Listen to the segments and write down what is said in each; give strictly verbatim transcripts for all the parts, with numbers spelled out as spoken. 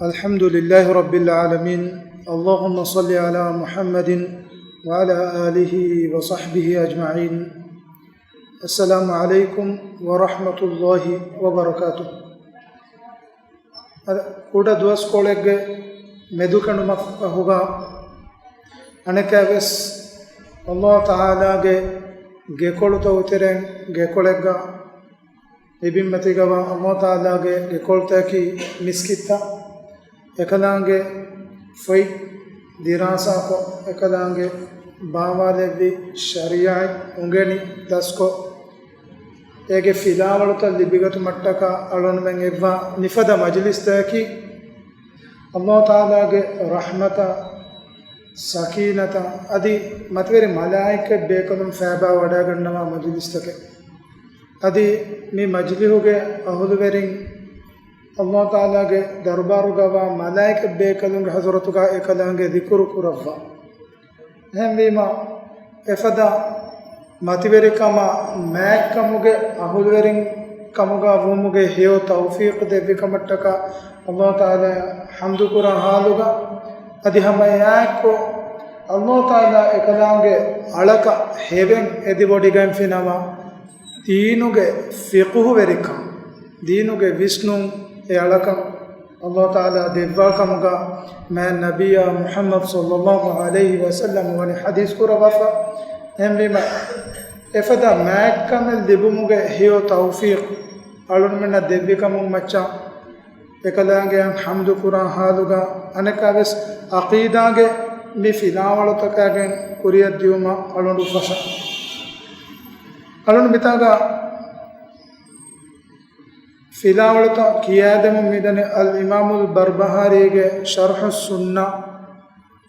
الحمد لله رب العالمين. اللهم صل على محمد وعلى آله وصحبه أجمعين. السلام عليكم ورحمة الله وبركاته. އަދި ކުޑަ ދުވަސްކޮޅެއްގެ މެދުކެނޑުމަށް ފަހުގަ އަނެއްކާވެސް ﷲ ތަޢާލާގެ ގެކޮޅުތައް އުތެރެން ގެކޮޅެއްގަ މި ބިންމަތީގަވާ ﷲ ތަޢާލާގެ ގެކޮޅުތަކަކީ މިސްކިތްތައް އެކަލާނގެ ފޮތް ދިރާސާކޮށް، އެކަލާނގެ ބާވާލެއްވި ޝަރީޢަތް އުނގެނި ދަސްކޮށް، އޭގެ ފިލާވަޅުތައް ލިބިގަތުމަށްޓަކާ އަޅުންމެން އެއްވާ މިފަދަ މަޖިލިސްތަކަކީ، ﷲ ތަޢާލާގެ ރަޙްމަތާ، ސަކީނަތާ އަދި މަތިވެރި މަލާއިކަތް ބޭކަލުން ފޭބާ ވަޑައިގަންނަވާ މަޖިލިސްތަކެއް. އަދި މި މަޖިލިހުގެ އަހުލުވެރިން ﷲ ތަޢާލާގެ ދަރުބާރުގަވާ މަލާއިކަތް ބޭކަލުންގެ ޙަޟްރަތުގަ އެކަލާނގެ ޛިކުރު ކުރައްވާ. އެހެންވީމަ، އެފަދަ މަތިވެރިކަމާ މާތްކަމުގެ އަހުލުވެރިން ކަމުގަ ވުމުގެ ހެޔޮ ތައުފީޤު ދެއްވި ކަމަށްޓަކާ ﷲ ތަޢާލާ ޙަމްދު ކުރާ ޙާލުގަ، އަދި ހަމަ އެއާއެއްކޮށް ﷲ ތަޢާލާ އެކަލާނގެ އަޅަކަށް ހެވެން އެދިވޮޑިގެންފިނަމަ، ދީނުގެ ފިޤުހުވެރިކަން، ދީނުގެ ވިސްނުން އެ އަޅަކަށް ﷲ ތަޢާލާ ދެއްވާ ކަމުގަ މާތް ނަބިއްޔާ މުޙައްމަދު ޞައްލައްލާހު ޢަލައިހި ވަސައްލަމް ވަނީ ޙަދީޘް ކުރައްވާފަ. އެހެންވީމަ، އެފަދަ މާތްކަމެއް ލިބުމުގެ ހެޔޮ ތައުފީޤު އަޅުންމެންނަށް ދެއްވި ކަމުން މައްޗަށް އެކަލާނގެއަށް ޙަމްދު ކުރާ ޙާލުގަ، އަނެއްކާވެސް ޢަޤީދާގެ މި ފިލާވަޅުތަކާގެން ކުރިއަށް ދިއުމަށް އަޅުނޑު ފަށަ. އަޅުނޑު މިތާގަ ފިލާވަޅުތައް ކިޔާދެމުން މިދަނީ އަލްއިމާމުލް ބަރްބަހާރީގެ ޝަރްޙުއްސުންނަ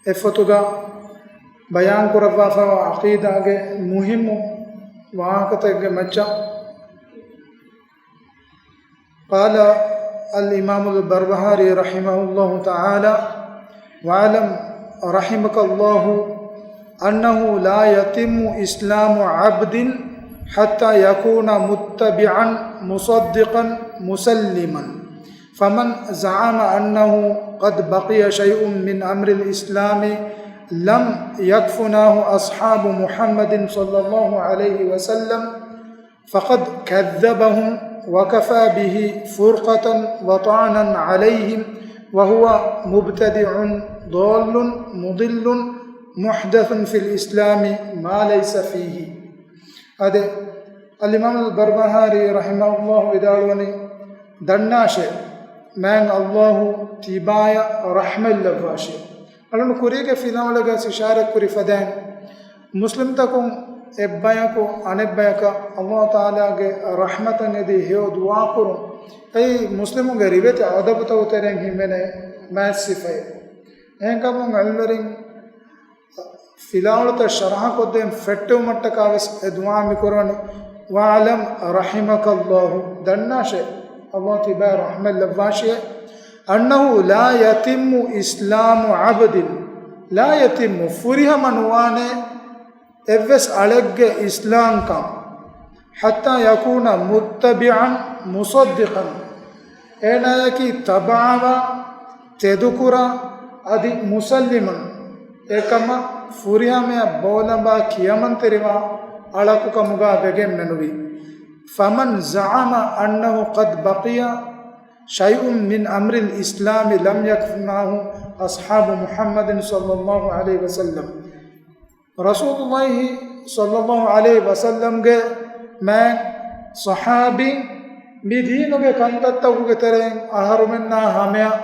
އެއްފޮތުގަ ބަޔާން ކުރައްވާފައިވާ ޢަޤީދާގެ މުހިއްމު ވާހަކަތަކެއްގެ މައްޗަށް. قال الإمام البربهاري رحمه الله تعالى: واعلم رحمك الله أنه لا يتم إسلام عبد حتى يكون متبعا مصدقا مسلما، فمن زعم أنه قد بقي شيء من أمر الإسلام لم يكفناه أصحاب محمد صلى الله عليه وسلم، فقد كذبهم وكفى به فرقة وطعنا عليهم، وهو مبتدع ضال مضل محدث في الإسلام ما ليس فيه. އަދި އަލްއިމާމުލް ބަރްބަހާރީ ރަޙިމަހުﷲ ވިދާޅުވަނީ، ދަންނާށޭ، މާތް ﷲ ތިބާޔަށް ރަޙްމަތްލައްވާށޭ. އަޅުން ކުރީގެ ފިލާވަޅުގަސް އިޝާރަތްކުރި ފަދައިން، މުސްލިމްތަކުން އެއްބަޔަކު އަނެއްބަޔަކަށް ﷲ ތަޢާލާގެ ރަޙްމަތަށް އެދި ހެޔޮ ދުޢާކުރުން، އެއީ މުސްލިމުންގެ ރިވެތި އަދަބުތައް ތެރެއިން ހިމެނޭ މާތް ސިފައެއް. އެހެންކަމުން ޢިލްމުވެރިން ފިލާވަޅުތައް ޝަރަޙަކޮށްދޭން ފެއްޓެވުމަށްޓަކާވެސް އެ ދުޢާ މިކުރަނީ، واعلم رحمك الله، ދަންނާށޭ، ﷲ ތިބާ ރަޙްމަތް ލައްވާށޭ، أنه لا يتم إسلام عبد، لا يتم، ފުރިހަމަ ނުވާނެ އެއްވެސް އަޅެއްގެ އިސްލާމްކަން، حتى يكون متبعا مصدقا، އޭނާޔަކީ ތަބަޢަވާ، ތެދުކުރާ، އަދި މުސައްލިމުން، އެކަމަށް ފުރިހަމަޔަށް ބޯލަނބާ ކިޔަމަންތެރިވާ އަޅަކު ކަމުގަ ވެގެން މެނުވީ. فمن زعم أنه قد بقي شيء من أمر الإسلام لم يكفناه أصحاب محمد صلى الله عليه وسلم. ރަސޫލުﷲ ޞައްލަﷲ ޢަލައިހި ވަސައްލަމްގެ މާތް ޞަޙާބީން މި ދީނުގެ ކަންތައްތަކުގެ ތެރެއިން އަހަރުމެންނާ ހަމަޔަށް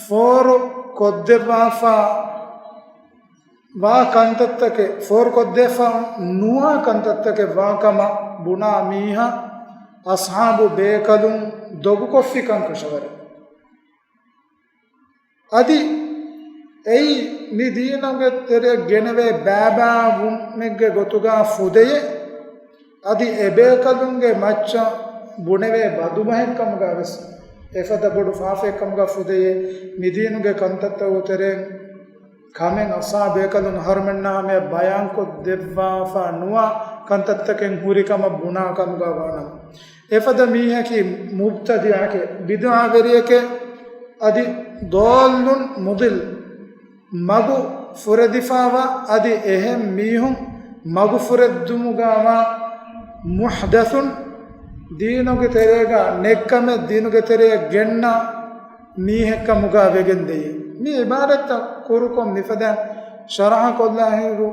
ފޯރު ކޮށްދެއްވާފަ ވާ ކަންތައްތަކެއް، ފޯރު ކޮށްދެއްވާފަ ނުވާ ކަންތައްތަކެއް ވާ ކަމަށް ބުނާ މީހާ އަޞްޙާބު ބޭކަލުން ދޮގުކޮށްފިކަން ކަށަވަރެއް. އަދި އެއީ މި ދީނުގެ ތެރެއަށް ގެނެވޭ ބައިބައިވުމެއްގެ ގޮތުގަ ފުދެޔޭ. އަދި އެބޭކަލުންގެ މައްޗަށް ބުނެވޭ ބަދުބަހެއްކަމުގަ ވެސް އެފަދަ ބޮޑު ފާފައެއްކަމުގަ ފުދެޔޭ. މި ދީނުގެ ކަންތައްތަކުގެ ތެރެއިން ކަމެއް އަޞްޙާބު ބޭކަލުން އަހަރުމެންނާ ހަމަޔަށް ބަޔާންކޮށް ދެއްވާފަ ނުވާ ކަންތައްތަކެއް ހުރި ކަމަށް ބުނާ ކަމުގަ ވާނަމަ، އެފަދަ މީހަކީ މުބްތަދިޢަކެއް، ބިދުޢާވެރިއެކޭ. އަދި ޟާއްލުން مضل، މަގު ފުރެދިފަވާ އަދި އެހެން މީހުން މަގު ފުރެއްދުމުގަވާ، محدثٌ، ދީނުގެ ތެރޭގަ ނެއްކަމެއް ދީނުގެ ތެރެއަށް ގެންނަ މީހެއްކަމުގަ ވެގެންދެއްޔެވެ. މި ޢިބާރަތްތައް ކުރުކޮށް މިފަދައިން ޝަރަޙަ ކޮށްލާ ހިނދު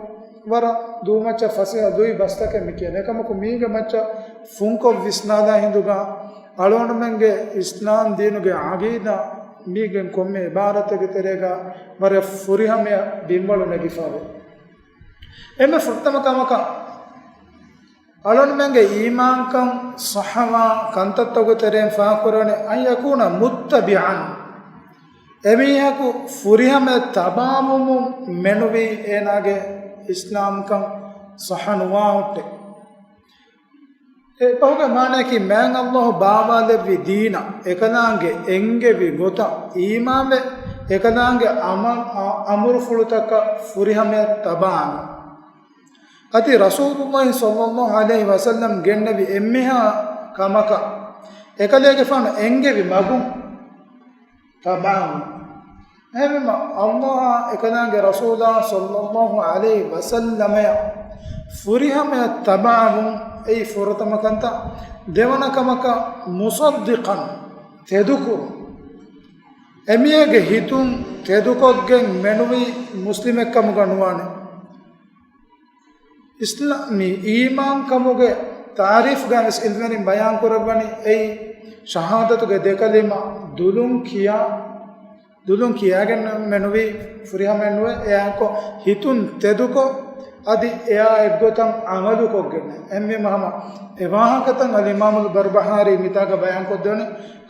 ވަރަށް ދޫމައްޗަށް ފަސޭހަ ލުއި ބަސްތަކެއް މި ކިޔަނީ. އެކަމަކު މީގެ މައްޗަށް ފުންކޮށް ވިސްނާލާ ހިނދުގަ އަޅުގަނޑުމެންގެ އިސްލާމް ދީނުގެ ޢަޤީދާ މީގެން ކޮންމެ ޢިބާރަތެއްގެ ތެރޭގަ ވަރަށް ފުރިހަމަޔަށް ބިންވަޅު ނެގިފަވޭ. އެންމެ ފުރަތަމަ ކަމަކަށް އަޅުގަނޑުމެންގެ އީމާންކަން ޞައްޙަވާ ކަންތައްތަކުގެ ތެރެއިން ފާހަގަކުރަނީ، أن يكون متبعاً، އެމީހަކު ފުރިހަމަޔަށް ތަބާވުމުން މެނުވީ އޭނާގެ އިސްލާމްކަން ޞައްޙަ ނުވާހުއްޓެ. އެ ބަހުގެ މާނަޔަކީ މާތް ﷲ ބާވާލެއްވި ދީނަށް އެކަލާނގެ އެންގެވި ގޮތަށް އީމާންވެ، އެކަލާނގެ އަމަ-، އަ-، އަމުރުފުޅުތަކަށް ފުރިހަމަޔަށް ތަބާވުން. އަދި ރަސޫލުﷲ ޞައްލަﷲ ޢަލައިހި ވަސައްލަމް ގެންނެވި އެންމެހާ ކަމަކަށް އެކަލޭގެފާނު އެންގެވި މަގުން ތަބާވުން. އެހެންވީމަ، ﷲ އާ އެކަލާނގެ ރަސޫލާ ޞައްލަﷲ ޢަލައިހި ވަސައްލަމަޔަށް ފުރިހަމަޔަށް ތަބާވުން އެއީ ފުރަތަމަ ކަންތައް. ދެވަނަ ކަމަކަށް، مصدقاً، ތެދުކުރުން. އެމީހެއްގެ ހިތުން ތެދުކޮށްގެން މެނުވީ މުސްލިމެއްކަމުގަ ނުވާނެ. އިސްލާ-، މި އީމާންކަމުގެ ތާރީފްގަ ވެސް އިލްމުވެރިން ބަޔާން ކުރައްވަނީ އެއީ، ޝަހާދަތުގެ ދެ ކަލިމަ ދުލުން ކިޔާ، ދުލުން ކިޔާގެން މެނުވީ ފުރިހަމައެއް ނުވޭ، އެއާއެކު ހިތުން ތެދުކޮށް، އަދި އެއާ އެއްގޮތަށް ޢަމަލުކޮށްގެން. އެހެންވީމަ ހަމަ އެ ވާހަކަތައް އަލްއިމާމުލް ބަރްބަހާރީ މިތާގަ ބަޔާންކޮށްދެވަނީ،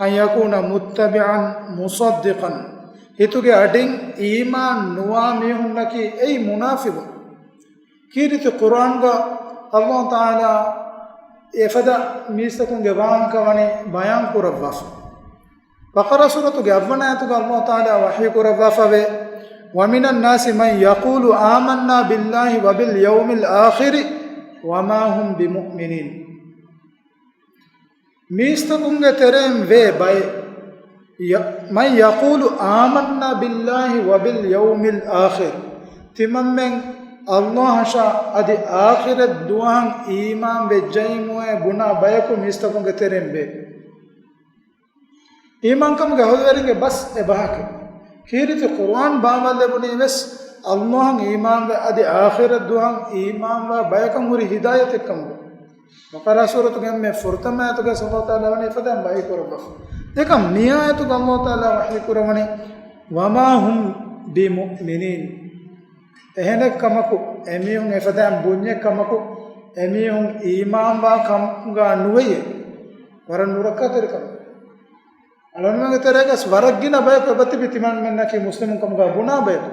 أن يكون متبعاً مصدقاً. ހިތުގެ އަޑިން އީމާން ނުވާ މީހުންނަކީ އެއީ މުނާފިޤުން. ކީރިތި ޤުރްއާންގަ ﷲ ތަޢާލާ އެފަދަ މީސްތަކުންގެ ވާހަކަ ވަނީ ބަޔާން ކުރައްވާފަ. ބަޤަރާ ސޫރަތުގެ އަށްވަނަ އާޔަތުގަ ﷲ ތަޢާލާ ވަޙީ ކުރައްވާފަވޭ، ومن الناس من يقول آمنا بالله وباليوم الآخر وما هم بمؤمنين. މީސްތަކުންގެ ތެރެއިން ވޭ ބައެއް، ޔަ-، من يقول آمنا بالله وباليوم الآخر. ތިމަންމެން ﷲ އަށާ އަދި އާޚިރަތް ދުވަހަށް އީމާން ވެއްޖައީމުއޭ ބުނާ ބަޔަކު މީސްތަކުންގެ ތެރެއިން ވޭ. އީމާންކަމުގެ އަހުލުވެރިންގެ ބަސް އެބަހަކީ. ކީރިތި ޤުރްއާން ބާވާލެވުނީ ވެސް ﷲ އަށް އީމާންވެ އަދި އާޚިރަތް ދުވަހަށް އީމާންވާ ބަޔަކަށް ހުރި ހިދާޔަތެއްކަމުގަ. ބަޤަރާ ސޫރަތުގެ އެންމެ ފުރަތަމަ އާޔަތުގަ ﷲ ތަޢާލާ ވަނީ އެފަދައިން ވަޙީ ކުރައްވާފަ. އެކަމް މި އާޔަތުގަ ﷲ ތަޢާލާ ވަޙީ ކުރައްވަނީ، وما هم بمؤمنين. އެހެނެއްކަމަކު، އެމީހުން އެފަދައިން ބުންޏެއްކަމަކު، އެމީހުން އީމާންވާ ކަމުގަ ނުވެޔޭ. ވަރަށް ނުރައްކާތެރި ކަމެއް. އަޅުގަނޑުމެންގެ ތެރޭގަސް ވަރަށް ގިނަ ބަޔަކު އެބަތިބި ތިމަންމެންނަކީ މުސްލިމުން ކަމުގަ ބުނާ ބަޔަކު.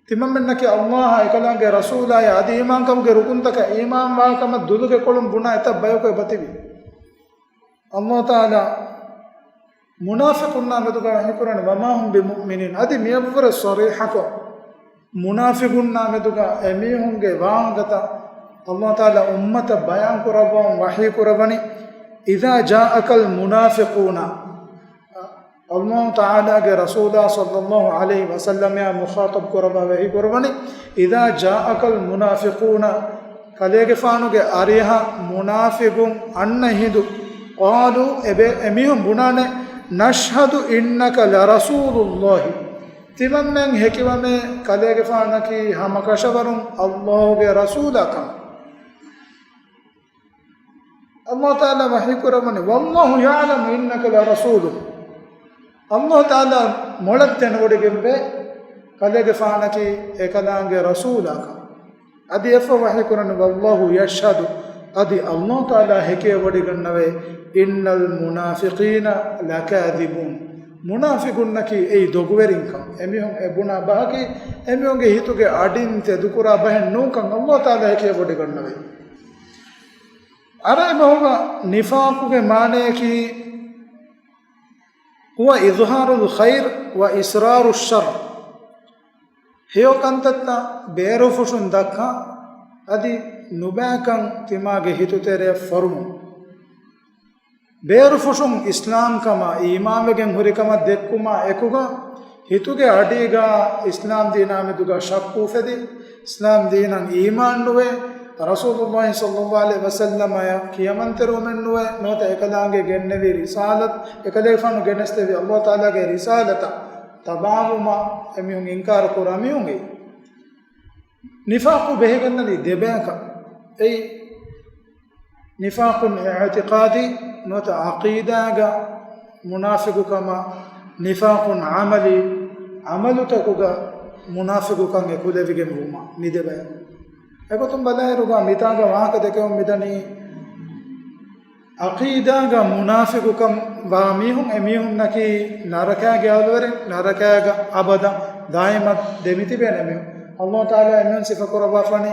ތިމަންމެންނަކީ ﷲ އާ އެކަލާނގެ ރަސޫލާއާ އަދި އީމާންކަމުގެ ރުކުންތަކަށް އީމާންވާ ކަމަށް ދުލުގެ ކޮޅުން ބުނާ އެތައް ބަޔަކު އެބަތިބި. ﷲ ތަޢާލާ މުނާފިޤުންނާ މެދުގަ ވަޙީކުރަނީ، وما هم بمؤمنين. އަދި މިއަށްވުރެ ޞަރީޙަކޮށް، މުނާފިޤުންނާ މެދުގަ އެމީހުންގެ ވާހަކަތައް ﷲ ތަޢާލާ އުއްމަތަށް ބަޔާން ކުރައްވަމުން ވަޙީ ކުރައްވަނީ، إذا جاءك المنافقون. ﷲ ތަޢާލާގެ ރަސޫލާ ޞައްލަﷲ ޢަލައިހި ވަސައްލަމައާ މުޚާޠަބު ކުރައްވާ ވަޙީ ކުރައްވަނީ، إذا جاءك المنافقون، ކަލޭގެފާނުގެ އަރިހަށް މުނާފިޤުން އަންނަ ހިނދު، قالوا، އެބޭ-، އެމީހުން ބުނާނެ، نشهد إنك لرسول الله. ތިމަންމެން ހެކިވަމޭ، ކަލޭގެފާނަކީ ހަމަކަށަވަރުން ﷲ ގެ ރަސޫލާ ކަމަށް. ﷲ ތަޢާލާ ވަޙީ ކުރައްވަނީ، والله يعلم إنك لرسوله. ﷲ ތަޢާލާ މޮޅަށް ދެނެވޮޑިގެންވޭ، ކަލޭގެފާނަކީ އެކަލާނގެ ރަސޫލާކަން. އަދި އެއަށްފަހު ވަޙީ ކުރަނީ، والله يشهد، އަދި ﷲ ތަޢާލާ ހެކިވެވޮޑިގަންނަވޭ، إن المنافقين لكاذبون. މުނާފިޤުންނަކީ އެއީ ދޮގުވެރިންކަން. އެމީހުން އެ ބުނާ ބަހަކީ، އެމީހުންގެ ހިތުގެ އަޑިން ތެދުކުރާ ބަހެއް ނޫންކަން ﷲ ތަޢާލާ ހެކިވެވޮޑިގަންނަވޭ. އަރަބި ބަހުގަ ނިފާޤުގެ މާނަޔަކީ، هو إظهار الخير وإسرار الشر. ހެޔޮ ކަންތައްތައް ބޭރުފުށުން ދައްކާ، އަދި ނުބައިކަން ތިމާގެ ހިތުތެރެއަށް ފޮރުމުން. ބޭރުފުށުން އިސްލާމްކަމަށް އީމާންވެގެން ހުރިކަމަށް ދެއްކުމާ އެކުގަ، ހިތުގެ އަޑީގަ އިސްލާމް ދީނާ މެދުގަ ޝައްކު އުފެދި، އިސްލާމް ދީނަށް އީމާން ނުވެ، ރަސޫލުﷲ ޞައްލަﷲ ޢަލައިހި ވަސައްލަމައަށް ކިޔަމަންތެރިވުމެއް ނުވެ، ނުވަތަ އެކަލާނގެ ގެންނެވި ރިސާލަތް، އެކަލޭގެފާނު ގެނެސްދެވި ﷲ ތަޢާލާގެ ރިސާލަތަށް ތަބާވުމަށް އެމީހުން އިންކާރު ކުރާ މީހުންގެ ނިފާޤު ބެހިގެންނަނީ ދެބަޔަކަށް. އެއީ، ނިފާޤުން އިޢުތިޤާދީ ނުވަތަ ޢަޤީދާގަ މުނާފިޤުކަމާ، ނިފާޤުން ޢަމަލީ، ޢަމަލުތަކުގަ މުނާފިޤުކަން އެކުލެވިގެން ވުމާ، މި ދެބަޔަކަށް. އެގޮތުން ބަލާއިރުގަ މިތާގަ ވާހަކަ ދެކެވުން މިދަނީ، ޢަޤީދާގަ މުނާފިޤުކަން ވާ މީހުން، އެމީހުންނަކީ ނަރަކާގެ އަހުލުވެރިން، ނަރަކާގަ އަބަދަށް ދާއިމަށް ދެމިތިބޭނެ މީހުން. ﷲ ތަޢާލާ އެމީހުން ސިފަކުރައްވާފަނީ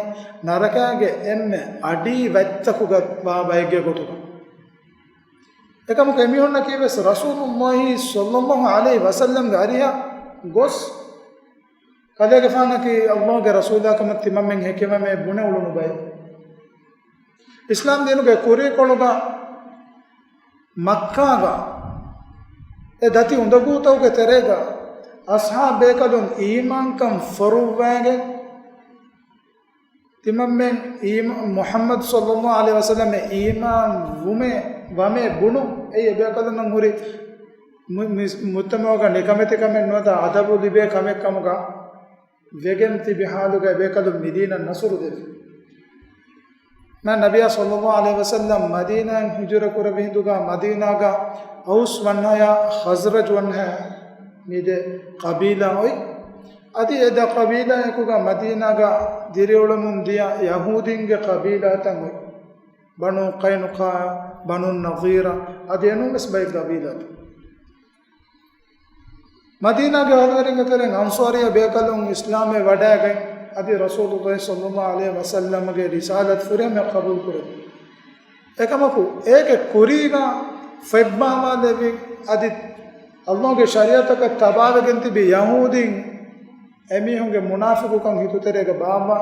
ނަރަކާގެ އެންމެ އަޑީ ވަތްތަކުގަ ވާ ބައެއްގެ ގޮތުގަ. އެކަމަކު އެމީހުންނަކީ ވެސް ރަސޫލުﷲ ޞައްލަﷲ ޢަލައިހި ވަސައްލަމްގެ އަރިހަށް ގޮސް، ކަލޭގެފާނަކީ ﷲގެ ރަސޫލާކަމަށް ތިމަންމެން ހެކިވަމޭ ބުނެ އުޅުނު ބައެއް. އިސްލާމް ދީނުގެ ކުރީކޮޅުގަ މައްކާގަ އެ ދަތި އުނދަގޫތަކުގެ ތެރޭގަ އަޞްޙާބު ބޭކަލުން އީމާންކަން ފޮރުއްވައިގެން، ތިމަންމެން އީމާ-، މުޙައްމަދު ޞައްލަﷲ ޢަލައިހި ވަސައްލަމަށް އީމާން ވުމޭ، ވަމޭ ބުނުން، އެއީ އެބޭކަލުންނަށް ހުރި މު-، މި-، މުޖްތަމަޢުގަ ނިކަމެތިކަމެއް ނުވަތަ އަދަބު ލިބޭ ކަމެއް ކަމުގަ ވެގެން ތިބި ޙާލުގަ އެބޭކަލުން މިދީނަށް ނަޞްރު ދެއްވި. މާތް ނަބިއްޔާ ޞައްލަﷲ ޢަލައިހި ވަސައްލަމް މަދީނާއިން ހިޖުރަ ކުރެއްވި ހިނދުގަ މަދީނާގަ އައުސް ވަންހަޔާ ޚަޒްރަޖް ވަންހަޔާ މި ދެ ޤަބީލާ އޮތް. އަދި އެ ދަ ޤަބީލާއެކުގަ މަދީނާގަ ދިރިއުޅެމުން ދިޔަ ޔަހޫދީންގެ ޤަބީލާތައް އޮތް. ބަނޫ ޤައިނުޤާޢާ، ބަނޫ ނަޟީރާ، އަދި އެނޫންވެސް ބައެއް ޤަބީލާތައް. މަދީނާގެ އަހުލުވެރިންގެ ތެރެއިން އަންޞާރީ ބޭކަލުން އިސްލާމްވެ ވަޑައިގެން، އަދި ރަސޫލުﷲ ޞައްލަﷲ ޢަލައިހި ވަސައްލަމްގެ ރިސާލަތް ފުރިހަމަޔަށް ޤަބޫލު ކުރެއްވި. އެކަމަކު، އޭގެ ކުރީގަ ފެއްބާވާލެވި، އަދި ﷲގެ ޝަރީޢަތަކަށް ތަބާވެގެން ތިބި ޔަހޫދީން އެމީހުންގެ މުނާފިޤުކަން ހިތުތެރޭގަ ބާއްވާ،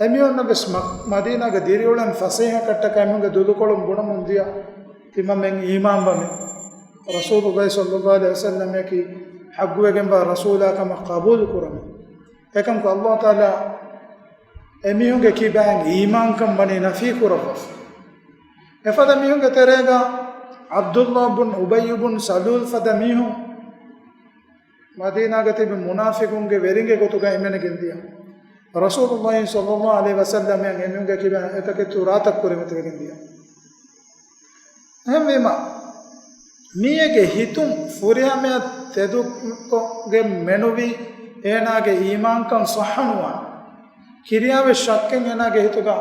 އެމީހުންނަށް ވެސް މަ-، މަދީނާގެ ދިރިއުޅެން ފަސޭހަކަށްޓަކާ އެމީހުންގެ ދުލުކޮޅުން ބުނަމުން ދިޔަ، ތިމަންމެން އީމާންވަމެ، ރަސޫލުﷲ ޞައްލަﷲ ޢަލައިހި ވަސައްލަމަކީ ޙައްޤުވެގެންވާ ރަސޫލާ ކަމަށް ޤަބޫލު ކުރަމެ. އެކަމަކު ﷲ ތަޢާލާ އެމީހުންގެ ކިބައިން އީމާންކަން ވަނީ ނަފީ ކުރައްވާފަ. އެފަދަ މީހުންގެ ތެރޭގަ ޢަބްދުﷲ ބުން އުބައްޔު ބުން ސަލޫލް ފަދަ މީހުން މަދީނާގަ ތިބި މުނާފިޤުންގެ ވެރިންގެ ގޮތުގަ ހިމެނިގެން ދިޔަ. ރަސޫލުﷲ ޞައްލަﷲ ޢަލައިހި ވަސައްލަމައަށް އެމީހުންގެ ކިބައިން އެތަކެއް ތުރާތައް ކުރިމަތިވެގެން ދިޔަ. އެހެންވީމަ، މީހެއްގެ ހިތުން ފުރިހަމަޔަށް ތެދުކޮށްގެން މެނުވީ އޭނާގެ އީމާންކަން ޞައްޙަ ނުވާން. ކިރިޔާވެސް ޝައްކެއް އޭނާގެ ހިތުގަ،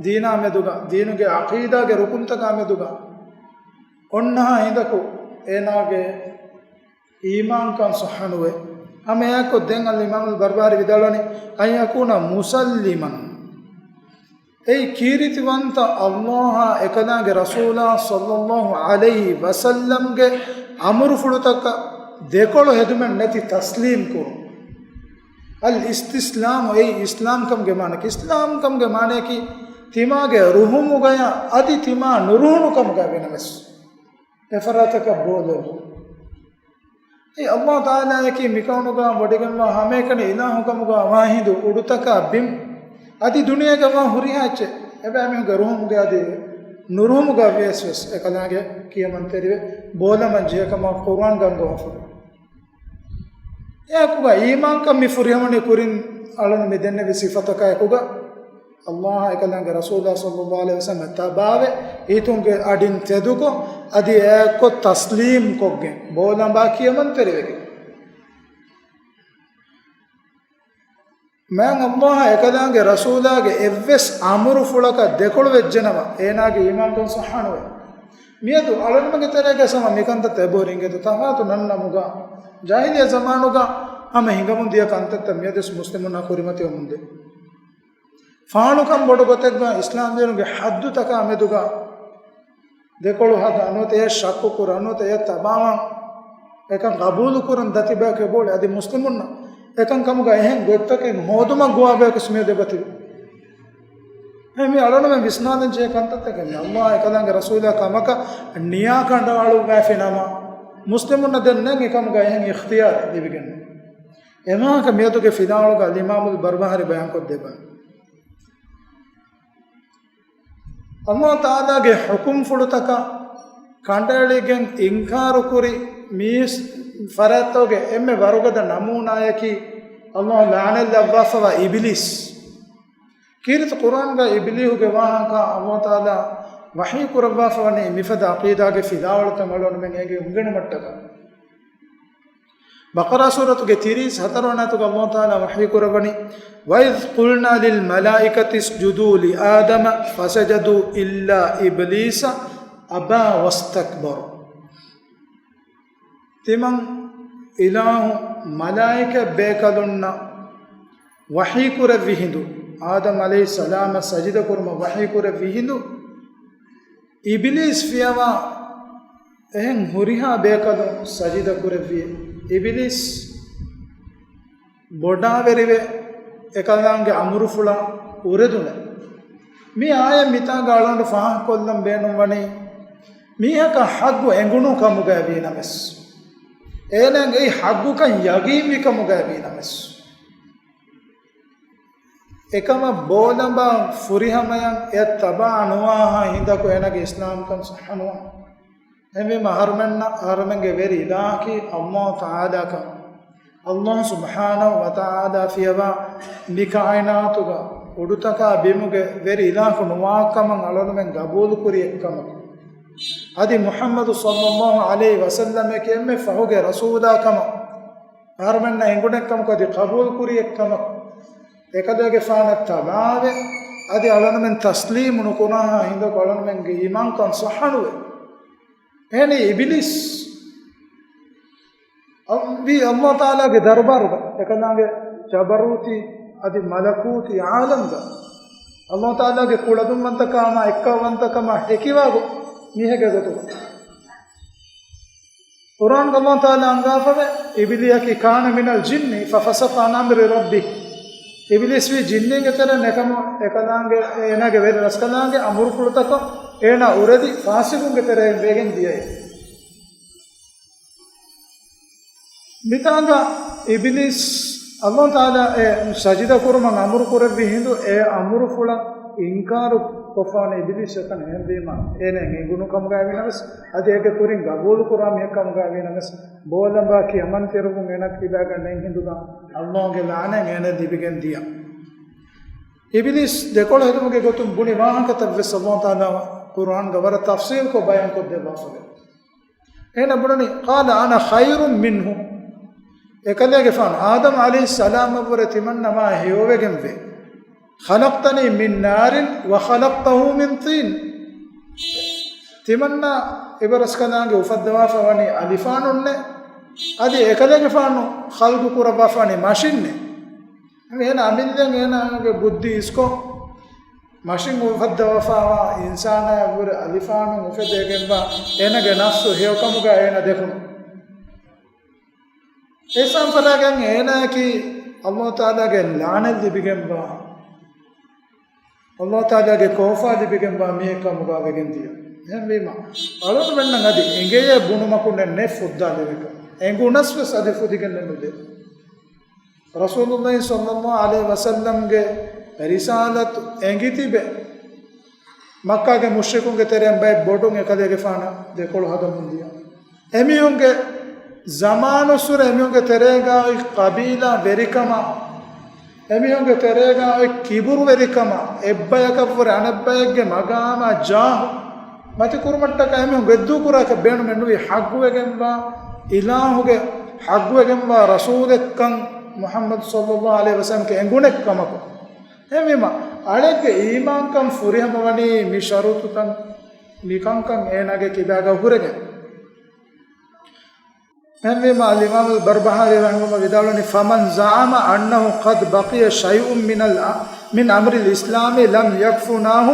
ދީނާ މެދުގަ، ދީނުގެ ޢަޤީދާގެ ރުކުންތަކާ މެދުގަ އޮންނަހާ ހިނދަކު އޭނާގެ އީމާންކަން ޞައްޙަ ނުވޭ. ހަމައެއާއެކު ދެން އަލްއިމާމުލް ބަރްބަހާރީ ވިދާޅުވަނީ، "أن يكون مسلما." އެއީ ކީރިތިވަންތަ ﷲ އާ އެކަލާނގެ ރަސޫލާ ޞައްލަﷲ ޢަލައިހި ވަސައްލަމްގެ އަމުރުފުޅުތަކަށް ދެކޮޅު ހެދުމެއް ނެތި ތަސްލީމް ކުރުން. އަލް އިސްތިސްލާމު، އެއީ އިސްލާމްކަމުގެ މާނައަކީ، އިސްލާމްކަމުގެ މާނައަކީ، ތިމާގެ ރުހުމުގަޔާ އަދި ތިމާ ނުރުހުނުކަމުގަ ވިނަމެސް އެފަރާތަކަށް ބޯލެއްވުން. އެ ﷲ ތަޢާލާއަކީ މިކައުނުގަ ވޮޑިގެންވާ ހަމައެކަނި އިލާހުކަމުގަ ވާ ހިނދު އުޑުތަކާ ބިން އަދި ދުނިޔޭގަ ވާ ހުރިހާ އެއްޗެއް އެބައިމީހުންގެ ރުހުމުގެ އަދި ނުރުހުމުގަ ވިޔަސް ވެސް އެކަލާނގެ ކިޔަމަންތެރިވެ ބޯލަމަން ޖެހޭކަމަށް ޤުރުއާން ގަންގަވާފަ. އެއާއެކުގަ އީމާންކަން މި ފުރިހަމަނީ ކުރިން އަޅުން މި ދެންނެވި ސިފަތަކާއެކުގަ، ﷲ އާ އެކަލާނގެ ރަސޫލާ ޞައްލަﷲ ޢަލައިހި ވަސައްލަމަށް ތަބާވެ، ހިތުންގެ އަޑިން ތެދުކޮށް، އަދި އެއާއެއްކޮށް ތަސްލީމްކޮށްގެން، ބޯލަނބާ ކިޔަމަންތެރިވެގެން. މާތް ﷲ އާ އެކަލާނގެ ރަސޫލާގެ އެއްވެސް އަމުރުފުޅަކަށް ދެކޮޅު ވެއްޖެނަމަ، އޭނާގެ އީމާންކަން ޞައްޙަ ނުވޭ. މިއަދު އަޅުންމެންގެ ތެރޭގަ ހަމަ މިކަންތައްތައް އެބަހުރި އިނގޭތޯ؟ ތަފާތު ނަންނަމުގަ، ޖާހިލިއްޔާ ޒަމާނުގަ ހަމަ ހިނގަމުން ދިޔަ ކަންތައްތައް މިއަދުވެސް މުސްލިމުންނާ ކުރިމަތިވަމުންދޭ. ފާޅުކަން ބޮޑު ގޮތެއްގަ އިސްލާމްދީނުގެ ޙައްދުތަކާ މެދުގަ ދެކޮޅު ހަދާ، ނުވަތަ އެ ޝައްކު ކުރާ، ނުވަތަ އެ ތަބާވާ، އެކަން ޤަބޫލު ކުރަން ދަތި ބަޔަކު އެބައުޅޭ. އަދި މުސްލިމުންނަށް އެކަން ކަމުގަ އެހެން ގޮތްތަކެއް ހޯދުމަށް ގޮވާ ބަޔަކު ވެސް މިއަދު އެބަތިބި. މި އަޅުންމެން ވިސްނާލަން ޖެހޭ ކަންތައްތަކެއް ނޫން. އަﷲ އެކަލާނގެ ރަސޫލާ ކަމަކަށް ނިޔާ ކަނޑައަޅުއްވައިފި ނަމަ، މުސްލިމުންނަށް ދެން ނެތް އެކަމުގަ އެހެން އިޚްތިޔާރެއް ލިބިގެން. އެމާކަ މިއަދުގެ ފިލާވަޅުގަ އަލްއިމާމުލް ބަރުބަހާރީ ބަޔާންކޮށްދެއްވަން. އަﷲ ތަޢާލާގެ ޙުކުމްފުޅުތަކަށް ކަނޑައެޅިގެން އިންކާރުކުރި މީސް ފަރާތްތަކުގެ އެންމެ ވަރުގަދަ ނަމޫނާއަކީ އަﷲ ލަޢުނަތް ލައްވާފަވާ އިބިލީސް. ކީރިތި ޤުރްއާންގަ އިބިލީހުގެ ވާހަކަ އަﷲ ތަޢާލާ ވަޙީ ކުރައްވާފަވަނީ މިފަދަ ޢަޤީދާގެ ފިލާވަޅުތައް އަޅުގަނޑުމެން އެނގި އުނގެނުމަށްޓަކާ. ބަޤަރާ ސޫރަތުގެ ތިރީސް ހަތަރު ވަނަ އާޔަތުގަ އަﷲ ތަޢާލާ ވަޙީ ކުރައްވަނީ، وَإِذْ قُلْنَا لِلْمَلَائِكَةِ اسْجُدُوا لِآدَمَ فَسَجَدُوا إِلَّا إِبْلِيسَ أَبَى وَاسْتَكْبَرَ. ތިމަން އިލާހު މަލާއިކަ ބޭކަލުންނަށް ވަޙީކުރެއްވި ހިނދު، އާދަމް ޢަލައިހިއްސަލާމަށް ސަޖިދަކުރުމަށް ވަޙީކުރެއްވި ހިނދު، އިބިލީސް ފިޔަވާ އެހެން ހުރިހާ ބޭކަލުން ސަޖިދަކުރެއްވި. އިބިލީސް ބޮޑާވެރިވެ އެކަލާނގެ އަމުރުފުޅަށް އުރެދުނެ. މި އާޔަތް މިތާގަ އަޅުގަނޑު ފާހަގަކޮށްލަން ބޭނުންވަނީ، މީހަކަށް ޙައްޤު އެނގުނު ކަމުގައި ވީނަމަވެސް، އޭނާގެ އެއީ ޙައްޤުކަން ޔަގީންވި ކަމުގައި ވީނަމަވެސް، އެކަމަށް ބޯލަނބާ ފުރިހަމަޔަށް އެއަށް ތަބާ ނުވާހާ ހިނދަކު އޭނާގެ އިސްލާމްކަން ޞައްޙަ ނުވާ. އެހެންވީމަ އަހަރުމެންނަށް އަހަރުމެންގެ ވެރި އިލާހަކީ އަﷲ ތަޢާލާކަން، އަﷲ ސުބްޙާނަހޫ ވަތަޢާލާ ފިޔަވާ މި ކާއިނާތުގަ އުޑުތަކާ ބިމުގެ ވެރި އިލާހަކު ނުވާކަމަށް އަޅުގަނޑުމެން ގަބޫލުކުރި އެއްކަމަކު، އަދި މުޙައްމަދު ޞައްލައްލާހު ޢަލައިހި ވަސައްލަމަކީ އެންމެ ފަހުގެ ރަސޫލާކަމަށް އަހަރުމެންނަށް އެނގުނެއްކަމަކު އަދި ޤަބޫލުކުރި އެއްކަމަކު، އެކަލޭގެފާނަށް ތަބާވެ، އަދި އަޅުގަނޑުމެން ތަސްލީމު ނުކުރާހާ ހިނދަކު އަޅުގަނޑުމެންގެ އީމާންކަން ޞައްޙަ ނުވޭ. އެހެނީ އިބިލީސް ވީ އަﷲ ތަޢާލާގެ ދަރުބާރުގަ، އެކަލާނގެ ޖަބަރޫތީ އަދި މަލަކޫތީ ޢާލަމްގަ، އަﷲ ތަޢާލާގެ ކުޅަދުންވަންތަކާމާ އެއްކައުވަންތަކަމާ ހެކިވާ ގޮތް މީހެއްގެ ގޮތުގަ. ޤުރްއާންގަ އަﷲ ތަޢާލާ އަންގާފަވޭ، އިބިލީހަކީ كَانَ مِنَ الْجِنِّ فَفَسَقَ عَنْ أَمْرِ رَبِّهِ. އިބިލީސް ވީ ޖިންނީންގެ ތެރެއިން، އެކަމަ އެކަލާނގެ އޭނާގެ ވެރި ރަސްކަލާނގެ އަމުރުފުޅުތަކަށް އޭނާ އުރެދި ފާސިގުންގެ ތެރެއިން ވެގެން ދިޔައީ. މިތާގަ އިބިލީސް އަﷲ ތަޢާލާ އެ ސަޖިދަ ކުރުމަށް އަމުރު ކުރެއްވި ހިނދު، އެ އަމުރުފުޅަށް އިންކާރު ކޮށްފާނެ އިބިލީސް އެކަން އެހެންވީމަ، އޭނައަށް އެނގުނު ކަމުގައި ވީނަމަވެސް، އަދި އޭގެ ކުރިން ގަބޫލު ކުރާ މީހެއް ކަމުގައި ވީނަމަވެސް، ބޯލަނބާ ކިޔަމަންތެރިވުން އޭނަ ކިބާގަ ނެތް ހިނދުގަ، އަﷲގެ ލަޢުނަތް އޭނަ ލިބިގެން ދިޔަ. އިބިލީސް ދެކޮޅު ހެދުމުގެ ގޮތުން ބުނި ވާހަކަތައް ވެސް އަﷲ ތަޢާލާ ޤުރްއާންގަ ވަރަށް ތަފްޞީލްކޮށް ބަޔާންކޮށްދެއްވާފަވޭ. އޭނަ ބުނަނީ، قَالَ أَنَا خَيْرٌ مِنْهُ. އެކަލޭގެފާނު އާދަމް ޢަލައިހިއްސަލާމަށްވުރެ ތިމަންނަ މާ ހެޔޮވެގެންވޭ. خَلَقْتَنِي مِنْ نَارٍ وَخَلَقْتَهُ مِنْ طِينٍ. ތިމަންނަ އިބަރަސްކަލާނގެ އުފައްދަވާފަވަނީ އަލިފާނުންނޭ، އަދި އެކަލޭގެފާނު ޚަލްޤު ކުރައްވާފަވަނީ މަށިންނޭ. އޭނަ އަމިއްލައިން އޭނާގެ ބުއްދީ އިސްކޮށް، މަށިން އުފައްދަވާފަވާ އިންސާނާއަށްވުރެ އަލިފާނުން އުފެދޭގެންވާ އޭނާގެ ނަފްސު ހެޔޮކަމުގަ އޭނަ ދެކުނު. އެ ސަންފަރާގެން އޭނާއަކީ އަﷲ ތަޢާލާގެ ލަޢުނަތް ލިބިގެންވާ، އަﷲ ތަޢާލާގެ ކޯފާ ލިބިގެންވާ މީހެއް ކަމުގަ ވެގެން ދިޔަ. އެހެންވީމަ، އަޅުގަނޑުމެންނަށް އަދި އެނގެޔޭ ބުނުމަކު ނެތް ނެތް ފުއްދާލެވޭކަށް. އެނގުނަސް ވެސް އަދި ފުދިގެންނެއް ނުދޭ. ރަސޫލުﷲ ޞައްލައްލާހު ޢަލައިހި ވަސައްލަމްގެ ރިސާލަތު އެނގިތިބެ، މައްކާގެ މުޝްރިކުންގެ ތެރެއިން ބައެއް ބޮޑުން އެކަލޭގެފާނަށް ދެކޮޅު ހަދަމުން ދިޔަ. އެމީހުންގެ ޒަމާނުއްސުރެ އެމީހުންގެ ތެރޭގަ އޮތް ޤަބީލާ ވެރިކަމާ، އެމީހުންގެ ތެރޭގަ އޮތް ކިބުރުވެރިކަމާ، އެއްބަޔަކަށްވުރެ އަނެއްބައެއްގެ މަގާމާ ޖާހު މަތިކުރުމަށްޓަކާ އެމީހުން ގެއްދޫކުރާކަށް ބޭނުމެއް ނުވި، ޙައްޤުވެގެންވާ އިލާހުގެ، ޙައްޤުވެގެންވާ ރަސޫލެއްކަން މުޙައްމަދު ޞައްލައްލާހު ޢަލައިހި ވަސައްލަމަކަށް އެނގުނެއްކަމަކު. އެހެންވީމަ، އަޅެއްގެ އީމާންކަން ފުރިހަމަވަނީ މި ޝަރުޠުތައް މިކަންކަން އޭނާގެ ކިބާގަ ހުރެގެން. އެހެންވީމަ، އަލްއިމާމުލް ބަރްބަހާރީ ރަޙިމަހުﷲ ވިދާޅުވަނީ، فَمَنْ زَعَمَ أَنَّهُ قَدْ بَقِيَ شَيْءٌ مِنَ ال، مِنْ أَمْرِ الْإِسْلَامِ لَمْ يَكْفُ نَاهُ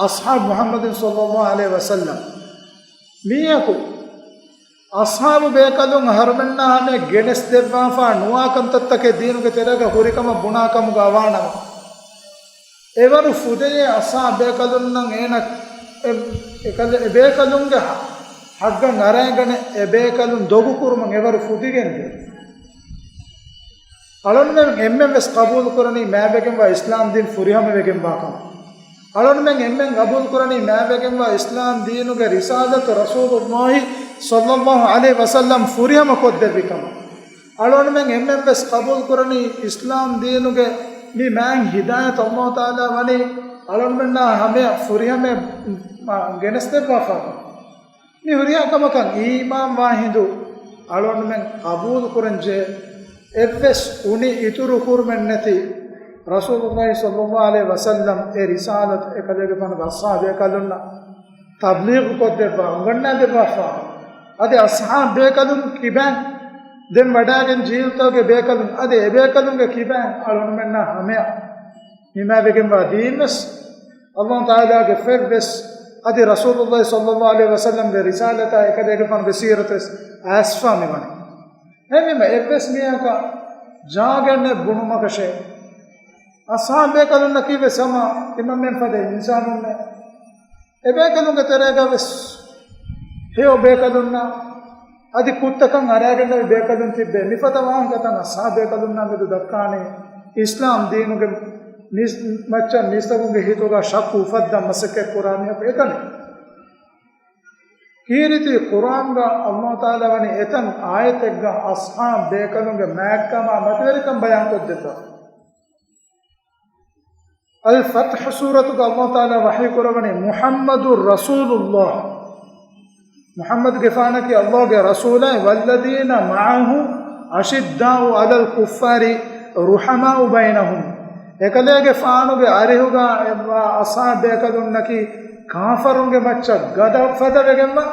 أَصْحَابُ مُحَمَّدٍ صَلَّى اللَّهُ عَلَيْهِ وَسَلَّمَ. މީހަކު އަޞްޙާބު ބޭކަލުން އަހަރުމެންނާ ހަމަޔަށް ގެނެސްދެއްވާފާ ނުވާ ކަންތައްތަކެއް ދީނުގެ ތެރޭގަ ހުރިކަމަށް ބުނާ ކަމުގަ ވާނަމަ، އެވަރު ފުދެޔޭ އަސްހާބް ބޭކަލުންނަށް އޭނަ އެ، އެކަލެ-، އެބޭކަލުންގެ ހަ-، ހައްގަށް އަރައިގަނެ އެބޭކަލުން ދޮގުކުރުމަށް އެވަރު ފުދިގެންދޭ. އަޅުންމެން އެންމެން ވެސް ޤަބޫލުކުރަނީ މާތްވެގެންވާ އިސްލާމް ދީން ފުރިހަމަވެގެންވާ ކަމަށް. އަޅުންމެން އެންމެން ޤަބޫލުކުރަނީ މާތްވެގެންވާ އިސްލާމް ދީނުގެ ރިސާލަތު ރަސޫލުﷲ ޞައްލަﷲ ޢަލައިހި ވަސައްލަމް ފުރިހަމަ ކޮށްދެއްވި ކަމަށް. އަޅުންމެން އެންމެން ވެސް ޤަބޫލުކުރަނީ އިސްލާމް ދީނުގެ މި މާތް ހިދާޔަތު ﷲ ތަޢާލާ ވަނީ އަޅުންމެންނާ ހަމަޔަށް ފުރިހަމަޔަށް ގެނެސްދެއްވާފަ. މި ހުރިހާ ކަމަކަށް އީމާންވާ ހިނދު އަޅުންމެން ޤަބޫލުކުރަންޖެހޭ އެއްވެސް އުނި އިތުރު ކުރުމެއްނެތި ރަސޫލުﷲ ޞައްލަﷲ ޢަލައިހި ވަސައްލަމް އެ ރިސާލަތު އެކަލޭގެފާނުގެ އަޞްޙާބު ބޭކަލުންނަށް ތަބްލީޣު ކޮށްދެއްވާ، އުނގަންނާދެއްވާފާ. އަދި އަޞްޙާބު ބޭކަލުން ކިބައިން ދެން ވަޑައިގެން ޖީލުތަކުގެ ބޭކަލުން އަދި އެބޭކަލުންގެ ކިބައިން އަޅުންމެންނާ ހަމަޔަށް ހިމާވެގެންވާ ދީންވެސް، ﷲ ތަޢާލާގެ ފެތްވެސް، އަދި ރަސޫލުﷲ ޞައްލަﷲ ޢަލައިހި ވަސައްލަމްގެ ރިސާލަތާ އެކަލޭގެފާނުގެ ސީރަތުވެސް އައިސްފާ މިވަނީ. އެހެންވީމަ އެއްވެސް މީހަކަށް ޖާގައެއް ނެތް ބުނުމަކަށޭ. އަޞްޙާބު ބޭކަލުންނަކީ ވެސް ހަމަ ތިމަންމެން ފަދަ އިންސާނުންނޭ. އެބޭކަލުންގެ ތެރޭގަ ވެސް ހެޔޮ ބޭކަލުންނާ އަދި ކުށްތަކަށް އަރައިގެންނެވި ބޭކަލުން ތިއްބޭ. މިފަދަ ވާހަކަތައް އަޞްޙާބު ބޭކަލުންނާ މެދު ދައްކާނީ އިސްލާމް ދީނުގެ މީސް-، މައްޗަށް މީސްތަކުންގެ ހިތުގަ ޝައްކު އުފައްދަން މަސައްކަތް ކުރާ މީހަކު އެކަނި. ކީރިތި ޤުރްއާންގަ ﷲ ތަޢާލާ ވަނީ އެތަން އާޔަތެއްގަ އަޞްޙާބު ބޭކަލުންގެ މާތްކަމާ މަތިވެރިކަން ބަޔާންކޮށްދެއްވާ. އަލް ފަތްޙު ސޫރަތުގަ ﷲ ތަޢާލާ ވަޙީ ކުރައްވަނީ މުޙައްމަދު ރަސޫލުﷲ. މުޙައްމަދުގެފާނަކީ ﷲގެ ރަސޫލާއި، ވައްލަޛީނަ މަޢަހު އަޝިއްދާއު ޢަލަލް ކުއްފާރި ރުޙަމާއު ބައިނަހުމް. އެކަލޭގެފާނުގެ އަރިހުގަ އެއްވާ އަޞްޙާބު ބޭކަލުންނަކީ ކާފަރުންގެ މައްޗަށް ގަދަ ފަދަވެގެންވާ،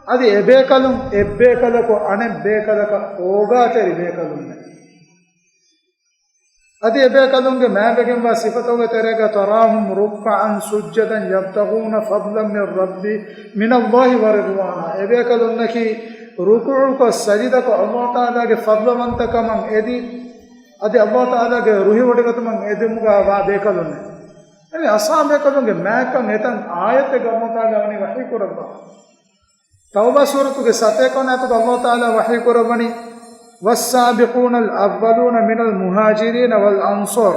އަދި އެބޭކަލުން އެއްބޭކަލަކު އަނެއްބޭކަލަކަށް އޯގާތެރި ބޭކަލުންނެއް. އަދި އެބޭކަލުންގެ މާތްވެގެންވާ ސިފަތަކުގެ ތެރޭގަ تراهم ركعا سجدا يبتغون فضلا من رب، من الله ورضوانا. އެބޭކަލުންނަކީ ރުކޫޢުކޮށް ސަޖިދަކޮށް ﷲ ތަޢާލާގެ ފަޟްލުވަންތަކަމަށް އެދި، އަދި ﷲ ތަޢާލާގެ ރުހިވޮޑިގަތުމަށް އެދުމުގަ ވާ ބޭކަލުންނެއް. އެ އަޞްޙާބު ބޭކަލުންގެ މާތްކަން އެތަން އާޔަތެއްގަ ﷲ ތަޢާލާ ވަނީ ވަޙީ ކުރައްވާ. ތައުބާ ސޫރަތުގެ ސަތޭކަ ވަނަ އާޔަތުގަ ﷲ ތަޢާލާ ވަޙީ ކުރައްވަނީ، والسابقون الأولون من المهاجرين والأنصار.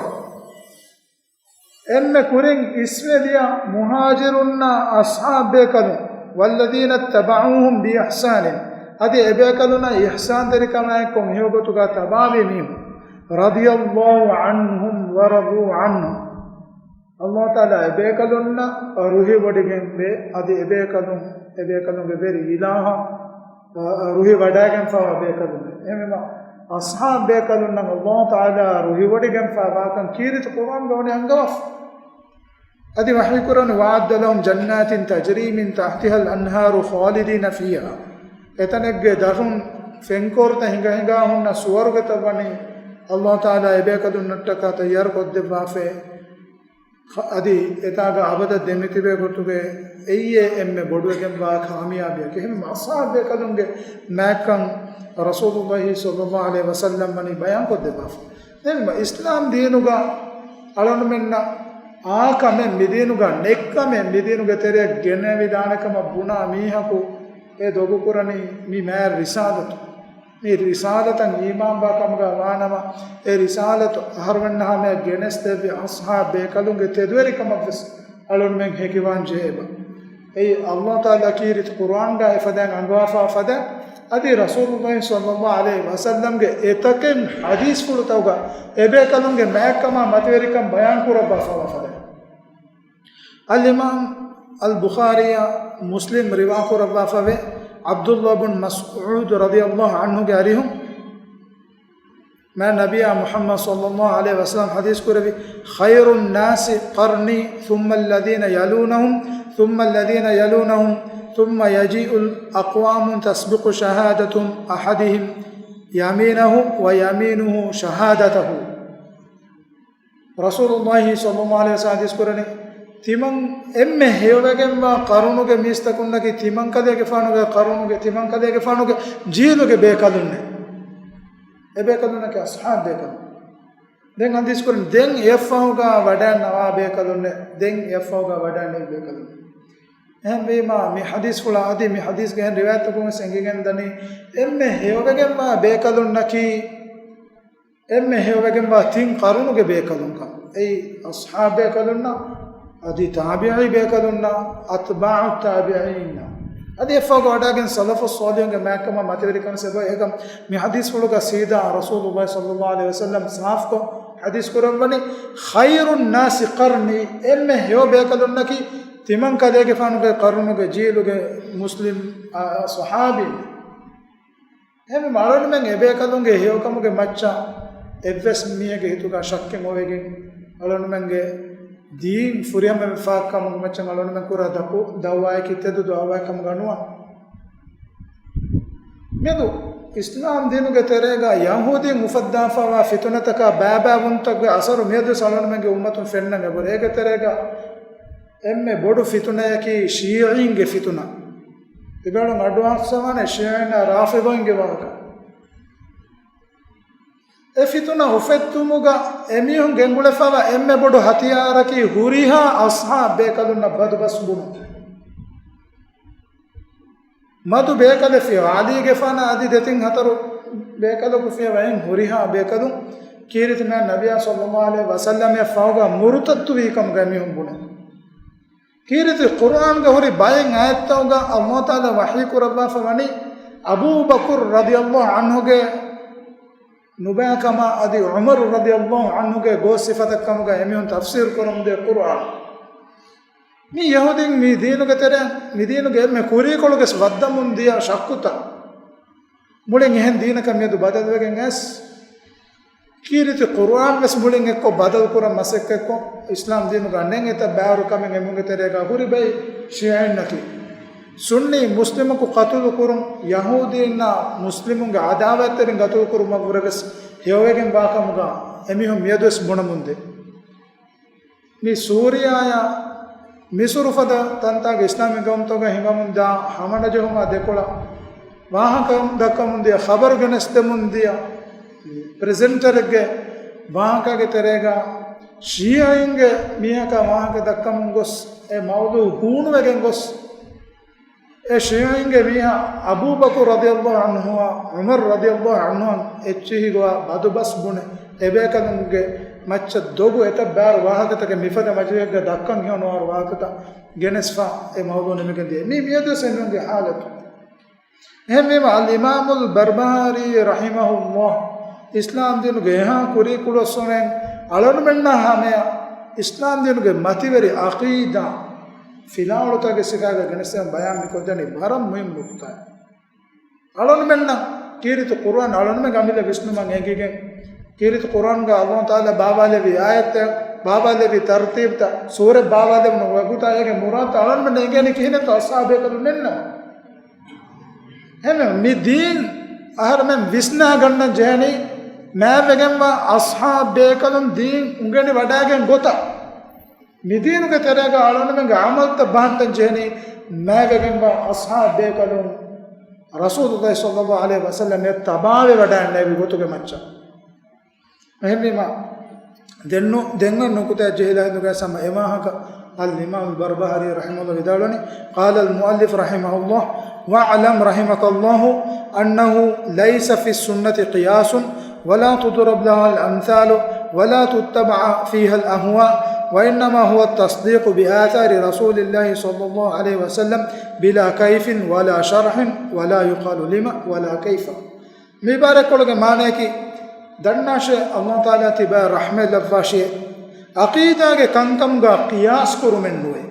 އެންމެ ކުރިން އިސްވެލިޔަ މުހާޖިރުންނާ އަޞްޙާބު ބޭކަލުން، والذين اتبعوهم بإحسان، އަދި އެބޭކަލުންނަށް އިޙްސާންތެރިކަމާއެކު މިހެޔޮ ގޮތުގަ ތަބާވި މީހުން، رضي الله عنهم ورضوا عنه. ﷲ ތަޢާލާ އެބޭކަލުންނަށް ރުހިވޮޑިގެންވޭ، އަދި އެބޭކަލުން، އެބޭކަލުންގެ ވެރި އިލާހަށް ރުހި ވަޑައިގެންފަވާ ބޭކަލުން. އެހެންވީމަ، އަޞްޙާބު ބޭކަލުންނަށް ﷲ ތަޢާލާ ރުހިވޮޑިގެންފަވާކަން ކީރިތި ޤުރްއާންގަ ވަނީ އަންގަވާފަ. އަދި ވަޙީ ކުރަނީ، وأعد لهم جنات تجري من تحتها الأنهار خالدين فيها. އެތަނެއްގެ ދަށުން ފެންކޯރުތައް ހިނގަ ހިނގާ ހުންނަ ސުވަރުގެތައް ވަނީ ﷲ ތަޢާލާ އެބޭކަލުންނަށްޓަކާ ތައްޔާރު ކޮށްދެއްވާފައި. އަދި އެތާގަ އަބަދަށް ދެމިތިބޭ ގޮތުގައި އެއީ އެންމެ ބޮޑުވެގެންވާ ކާމިޔާބީއެއް. އެހެން އަޞްޙާބު ބޭކަލުންގެ މާތްކަން ރަސޫލުﷲ ޞައްލަﷲ ޢަލައިހި ވަސައްލަމް ވަނީ ބަޔާންކޮށްދެއްވާފަ. ދެން އިސްލާމް ދީނުގަ އަޅުންމެންނަށް އާ ކަމެއް މި ދީނުގަ ނެތް ކަމެއް މި ދީނުގެ ތެރެއަށް ގެނެވިދާނެ ކަމަށް ބުނާ މީހަކު އެ ދޮގުކުރަނީ މި މާތް ރިސާލަތު. މި ރިސާލަތަށް އީމާންވާ ކަމުގަ ވާނަމަ، އެ ރިސާލަތު އަހަރުމެންނާ ހަމަޔަށް ގެނެސްދެއްވި އަޞްޙާބު ބޭކަލުންގެ ތެދުވެރިކަމަށްވެސް އަޅުންމެން ހެކިވާން ޖެހޭބަ. އެއީ ﷲ ތަޢާލާ ކީރިތި ޤުރްއާންގަ އެފަދައިން އަންގަވާފާ ފަދައިން، އަދި ރަސޫލުﷲ ޞައްލަﷲ ޢަލައިހި ވަސައްލަމްގެ އެތަކެއް ޙަދީޘްފުޅުތަކުގަ އެބޭކަލުންގެ މާތްކަމާ މަތިވެރިކަން ބަޔާން ކުރައްވާފާވާ ފަދައިން. އަލްއިމާމް އަލްބުޚާރީއާ މުސްލިމް ރިވާކުރައްވާފަވޭ، ޢަބްދުﷲ ބުން މަސްޢޫދު ރަޟިޔަﷲ ޢަންހުގެ އަރިހުން، މާތް ނަބިއްޔާ މުޙައްމަދު ޞައްލަﷲ ޢަލައިހި ވަސައްލަމް ޙަދީޘް ކުރެއްވި، خير الناس قرني ثم الذين يلونهم ثم الذين يلونهم ثم يجيء أقوام تسبق شهادة أحدهم يمينه ويمينه شهادته. ރަސޫލުﷲ ޞައްލަﷲ ޢަލައިހި ވަސައްލަމް ޙަދީޘް ކުރަނީ، ތިމަން އެންމެ ހެޔޮވެގެންވާ ޤަރުނުގެ މީސްތަކުންނަކީ ތިމަންކަލޭގެފާނުގެ ޤަރުނުގެ، ތިމަންކަލޭގެފާނުގެ ޖީލުގެ ބޭކަލުންނޭ. އެބޭކަލުންނަކީ އަޞްޙާބު ބޭކަލުން. ދެން ޙަދީޘް ކުރިން ދެން އެއަށްފަހުގަ ވަޑައިންނަވާ ބޭކަލުންނެއް، ދެން އެއަށްފަހުގަ ވަޑައިންނެވި ބޭކަލުން. އެހެންވީމާ، މި ޙަދީޘްފުޅާ އަދި މި ޙަދީޘްގެ އެހެން ރިވާޔަތްތަކުން ވެސް އެނގިގެން ދަނީ، އެންމެ ހެޔޮވެގެންވާ ބޭކަލުންނަކީ، އެންމެ ހެޔޮވެގެންވާ ތިން ޤަރުނުގެ ބޭކަލުންކަން. އެއީ އަޞްޙާބު ބޭކަލުންނަށް، އަދި ތާބިޢީ ބޭކަލުންނަށް، އަތްބާޢު ތާބިޢީންނަށް. އަދި އެއްފަހުގަ ވަޑައިގެން ސަލަފު ޞާލިޙުންގެ މާތްކަމަށް މަތިވެރިކަން ސެބަ އޭގަ މި ޙަދީޘްފުޅުގަ ސީދާ ރަސޫލުﷲ ޞައްލަﷲު ޢަލައިހި ވަސައްލަމް ސާފުކޮށް ޙަދީޘް ކުރައްވަނީ، "خير الناس قرني"، އެންމެ ހެޔޮ ބޭކަލުންނަކީ ތިމަން ކަލޭގެފާނުގެ ޤަރުނުގެ ޖީލުގެ މުސްލިމް، އާ، ޞަޙާބީން. އެހެންވީމަ އަޅުގަނޑުމެން އެބޭކަލުންގެ ހެޔޮކަމުގެ މައްޗަށް އެއްވެސް މީހެއްގެ ހިތުގަ ޝައްކެއް އޮވެގެން، އަޅުގަނޑުމެންގެ ދީން ފުރިހަމަވެފާ ކަމުގެ މައްޗަށް އަޅުގަނޑުމެން ކުރާ ދަކު-، ދައުވާއަކީ ތެދު ދައުވާއެއް ކަމުގަ ނުވާ. މިއަދު އިސްލާމް ދީނުގެ ތެރޭގަ ޔަހޫދީން އުފައްދާފައިވާ ފިތުނަތަކާ ބައިބައިވުންތަކުގެ އަސަރު މިއަދުވެސް އަޅުގަނޑުމެންގެ އުއްމަތުން ފެންނަން އެބަހުރި. އޭގެ ތެރޭގަ އެންމެ ބޮޑު ފިތުނަޔަކީ ޝީޢީންގެ ފިތުނަ. ތިބޭއަޅުން އަޑުއައްސަވާނެ ޝީޢީންނާ ރާފިޟީންގެ ވާހަކަ. އެ ފިތުނަ އުފެއްދުމުގަ އެމީހުން ގެންގުޅެފައިވާ އެންމެ ބޮޑު ހަތިޔާރަކީ ހުރިހާ އަޞްޙާބު ބޭކަލުންނަށް ބަދުބަސް ބުނުން. މަދު ބޭކަލެއް ފިޔަވާ، ޢަލީގެފާނާ އަދި ދެތިން ހަތަރު ބޭކަލަކު ފިޔަވައިން ހުރިހާ ބޭކަލުން ކީރިތި މާތް ނަބިއްޔާ ޞައްލަﷲު ޢަލައިހި ވަސައްލަމަށް ފަހުގަ މުރުތައްދުވީ ކަމުގަ އެމީހުން ބުނެ. ކީރިތި ޤުރުއާންގަ ހުރި ބައެއް އާޔަތްތަކުގަ ﷲ ތަޢާލާ ވަޙީ ކުރައްވާފަ ވަނީ، އަބޫބަކުރު ރަޟިޔަﷲު ޢަންހުގެ ނުބައިކަމާ އަދި ޢުމަރު ރަޟިޔަﷲު ޢަންހުގެ ގޯސް ސިފަތައް ކަމުގަ އެމީހުން ތަފްސީރު ކުރަމުންދޭ ޤުރުއާން. މި ޔަހޫދީން މި ދީނުގެ ތެރެއިން، މި ދީނުގެ އެންމެ ކުރީކޮޅުގެ ވައްދަމުން ދިޔަ ޝައްކުތައް މުޅިން އެހެން ދީނަކަށް މިއަދު ބަދަލުވެގެން އައިސް، ކީރިތި ޤުރުއާން ވެސް މުޅިން އެއްކޮށް ބަދަލު ކުރަން މަސައްކަތްކޮށް، އިސްލާމް ދީނުގަ ނެތް އެތައް ބާރު ކަމެއް އެމީހުންގެ ތެރޭގަ ހުރި ބައި ޝީޢީންނަކީ، ސުންނީ މުސްލިމަކު ޤަތުލު ކުރުން، ޔަހޫދީންނާ މުސްލިމުންގެ ޢަދާވާތްތެރިން ޤަތުލު ކުރުމަށްވުރެވެސް ހެޔޮވެގެން ވާކަމުގަ އެމީހުން މިއަދުވެސް ބުނަމުންދޭ. މި ސޫރިޔާއާ މިސުރު ފަދަ ތަންތާގެ އިސްލާމީ ގައުމުތަކުގަ ހިނގަމުންދާ ހަމަނަޖެހުމާ ދެކޮޅަށް ވާހަކަ ދައްކަމުންދިޔަ، ޚަބަރު ގެނެސްދެމުންދިޔަ ޕްރެޒެންޓަރެއްގެ ވާހަކައިގެ ތެރޭގަ ޝީޢީންގެ މީހަކާ ވާހަކަ ދައްކަމުން ގޮސް، އެ މައުޟޫޢު ހޫނުވެގެން ގޮސް، އެ ޝީޢީންގެ މީހާ އަބޫބަކުރު ރަޟިޔަﷲު ޢަންހުއާ ޢުމަރު ރަޟިޔަﷲު ޢަންހުއަށް އެއްޗިހި ގޮވާ ބަދުބަސް ބުނެ، އެބޭކަލުންގެ މައްޗަށް ދޮގު އެތައް ބާރު ވާހަކަތަކެއް މިފަދަ މަޖިލީހެއްގަ ދައްކަން ހެޔޮނުވާ ވާހަކަތައް ގެނެސްފަ އެ މައުޟޫޢު ނިމިގެން ދިޔަ. މީ މިއަދުވެސް އެމީހުންގެ ޙާލަތު. އެހެންވީމަ، އަލްއިމާމުލް ބަރްބަހާރީ ރަޙިމަހުﷲ އިސްލާމް ދީނުގެ އެހާ ކުރީކުޅަސްވަމެން އަޅަނުމެންނާ ހަމަޔަށް އިސްލާމް ދީނުގެ މަތިވެރި ޢަޤީދާ ފިލާވަޅުތަކުގެ ސިފައިގަ ގެނެސްދޭން ބަޔާން މިކޮށްދެނީ ވަރަށް މުހިންމު ނުކުތާއެއް. އަޅަނުމެންނަށް ކީރިތި ޤުރުއާން އަޅަނުމެންގެ އަމިއްލަ ވިސްނުމަށް އެނގިގެން، ކީރިތި ޤުރުއާންގަ އަﷲ ތަޢާލާ ބާވާލެއްވި އާޔަތްތައް، ބާވާލެއްވި ތަރުތީބުތައް، ސޫރަތް ބާވާލެވުނު ވަގުތާ އޭގެ މުރާދު އަޅަނުމެންނަށް އެނގޭނީ ކިހިނެއްތޯ އަޞްޙާބު ބޭކަލުން ނެތްނަމަ. އެހެންވެ، މި ދީން އަހަރެމެން ވިސްނާ ގަންނަން ޖެހެނީ، މާތްވެގެންވާ އަޞްޙާބު ބޭކަލުން ދީން އުނގެނި ވަޑައިގެން ގޮތަށް. މި ދީނުގެ ތެރޭގަ އަޅަނުމެންގެ ޢަމަލުތައް ބަހަންތަން ޖެހެނީ، މާތްވެގެންވާ އަޞްޙާބު ބޭކަލުން ރަސޫލުﷲ ޞައްލަﷲު ޢަލައިހި ވަސައްލަމަށް ތަބާވެވަޑައިގެންނެވި ގޮތުގެ މައްޗަށް. އެހެންވީމަ، ދެން ނު-، ދެން ނުކުތާ ޖެހިލާ ހިނދުގަ ސަމަ އެވާހަކަ އަލްއިމާމު ބަރްބަހާރީ ރަޙިމަހުﷲ ވިދާޅުވަނީ، قال المؤلف رحمه الله، واعلم رحمك الله أنه ليس في السنة قياس ولا تضرب لها الأمثال ولا تتبع فيها الأهواء، وإنما هو التصديق بآثار رسول الله صلى الله عليه وسلم بلا كيف ولا شرح ولا يقال لم ولا كيف. މި ބާރެއްކޮޅުގެ މާނަޔަކީ، ދަންނާށޭ، ﷲ ތަޢާލާ ތިބާ ރަޙްމަތް ލައްވާށޭ، ޢަޤީދާގެ ކަންކަމުގަ ޤިޔާސް ކުރުމެއް ނުވޭ.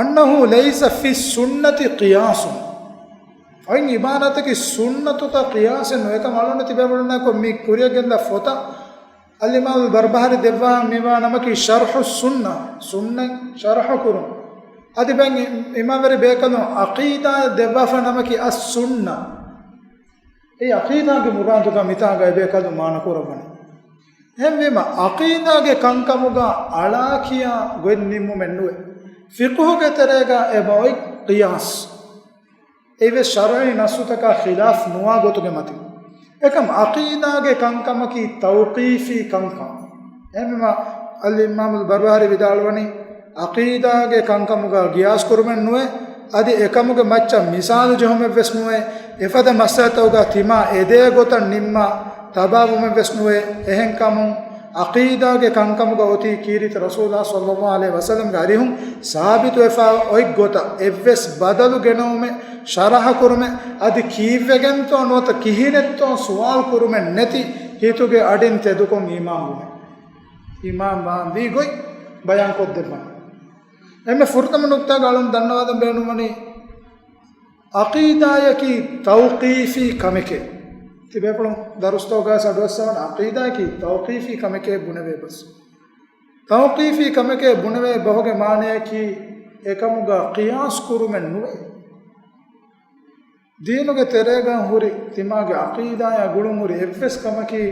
أنه ليس في السنة قياس. އޮތް ޢިބާރާތަކީ ސުންނަތުގަ ޤިޔާސެއް ނުވޭ. އެކަމަ އަޅުގަނޑު ތިބޭފުޅުންނާއެކު މި ކުރިއަށް ގެންދާ ފޮތަށް އަލްއިމާމު ބަރްބަހާރީ ދެއްވާ މިވާ ނަމަކީ ޝަރްޙު ސުންނަ، ސުންނަތް ޝަރްޙު ކުރުން. އަދި ބައެއް އި-، އިމާމްވެރި ބޭކަލުން ޢަޤީދާއަށް ދެއްވާފާ ނަމަކީ އައްސުންނަ. އެ ޢަޤީދާގެ މުރާދުގަ މިތާގަ އެބޭކަލުން މާނަ ކުރައްވަނީ. އެހެންވީމަ، ޢަޤީދާގެ ކަންކަމުގަ އަޅާ ކިޔާ ގޮތް ނިންމުމެއް ނުވޭ. ފިޤުހުގެ ތެރޭގަ އެބައޮތް ޤިޔާސް. އެއީވެސް ޝަރުޢީ ނައްޞުތަކާ ޚިލާފް ނުވާ ގޮތުގެ މަތިން. އެކަމް ޢަޤީދާގެ ކަންކަމަކީ ތައުޤީފީ ކަންކަން. އެހެންވީމަ، އަލްއިމާމުލް ބަރުބަހާރީ ވިދާޅުވަނީ، ޢަޤީދާގެ ކަންކަމުގަ ގިޔާސް ކުރުމެއް ނުވޭ، އަދި އެކަމުގެ މައްޗަށް މިސާލު ޖެހުމެއްވެސް ނުވޭ، އެފަދަ މައްސަލަތަކުގަ ތިމާ އެދޭ ގޮތަށް ނިންމާ ތަބާވުމެއްވެސް ނުވޭ. އެހެންކަމުން، ޢަޤީދާގެ ކަންކަމުގަ އޮތީ ކީރިތި ރަސޫލާ ޞައްލައްލާހު ޢަލައިހި ވަސައްލަމްގެ އަރިހުން ސާބިތުވެފަ އޮތް ގޮތަށް އެއްވެސް ބަދަލު ގެނައުމެއް، ޝަރަޙަ ކުރުމެއް، އަދި ކީއްވެގެންތޯ ނުވަތަ ކިހިނެއްތޯ ސުވާލު ކުރުމެއް ނެތި ހިތުގެ އަޑިން ތެދުކޮށް އީމާންވުމެއް. އީމާންވާންވީ ގޮތް ބަޔާންކޮށްދެއްވަން. އެންމެ ފުރަތަމަ ނުކްތާގަ އަޅުން ދަންނަވާދޭން ބޭނުންވަނީ، ޢަޤީދާޔަކީ ތައުޤީފީ ކަމެކޭ. ތިބޭފުޅުން ދަރުސްތަކުގަ އަޑުއައްސަވަން، ޢަޤީދާޔަކީ ތައުޤީފީ ކަމެކޭ ބުނެވޭ ބަސް. ތައުޤީފީ ކަމެކޭ ބުނެވޭ ބަހުގެ މާނަޔަކީ އެކަމުގަ ޤިޔާސް ކުރުމެއް ނުވޭ. ދީނުގެ ތެރޭގަ ހުރި ތިމާގެ ޢަޤީދާޔާ ގުޅުން ހުރި އެއްވެސް ކަމަކީ،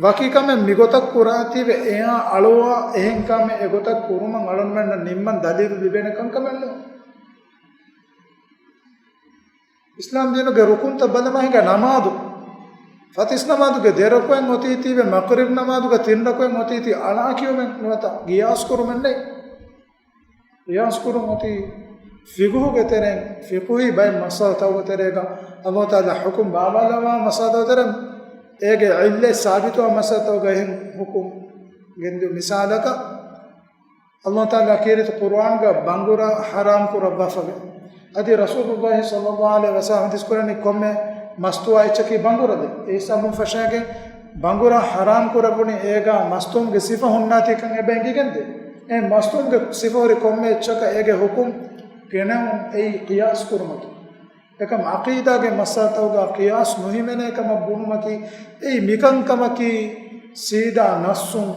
ވަކި ކަމެއް މިގޮތަށް ކުރާތީވެ އެއާ އަޅުވާ އެހެން ކަމެއް އެގޮތަށް ކުރުމަށް އަޅުންމެންނަށް ނިންމަން ދަލީލު ލިބޭނެ ކަންކަމެއް ނޫން. އިސްލާމް ދީނުގެ ރުކުންތައް ބަލަމާ ހިނގާ ނަމާދު. ފަތިސް ނަމާދުގެ ދެ ރަކުޢަތް އޮތީތީވެ، މަޣްރިބް ނަމާދުގެ ތިން ރަކުޢަތް އޮތީތީ އަޅާ ކިޔުމެއް ނުވަތަ ގިޔާސް ކުރުމެއް ނެތް. ގިޔާސް ކުރުން އޮތީ ފިޤުހުގެ ތެރެއިން، ފިޤުހީ ބައެއް މައްސަލަތަކުގެ ތެރޭގަ، ﷲ ތަޢާލާ ޙުކުމް ބާވާލައްވާ މައްސަލަތަކުގެ ތެރެއިން، އޭގެ ޢިއްލަތް ސާބިތުވާ މައްސަލަތަކުގަ އެހެން ޙުކުމް ގެންދިޔުން. މިސާލަކަށް، ﷲ ތަޢާލާ ކީރިތި ޤުރުއާންގަ ބަނގުރާ ޙަރާމް ކުރައްވާފަވޭ. އަދި ރަސޫލުﷲ ޞައްލައްލާހު ޢަލައިހި ވަސައްލަމް ޙަދީޘް ކުރަނީ ކޮންމެ މަސްތުވާ އެއްޗަކީ ބަނގުރަ ދޭ. އެ ހިސާބުން ފަށާގެން ބަނގުރާ ޙަރާމް ކުރެވުނީ އޭގަ މަސްތުވުމުގެ ސިފަ ހުންނާތީކަން އެބަ އެނގިގެންދޭ. އެ މަސްތުވުމުގެ ސިފަ ހުރި ކޮންމެ އެއްޗަކަށް އޭގެ ޙުކުމް ގެނައުން އެއީ ޤިޔާސް ކުރުމަކީ. އެކަމް ޢަޤީދާގެ މައްސަލަތަކުގަ ޤިޔާސް ނުހިމެނޭ ކަމަށް ބުނުމަކީ، އެއީ މިކަންކަމަކީ ސީދާ ނައްޞުން،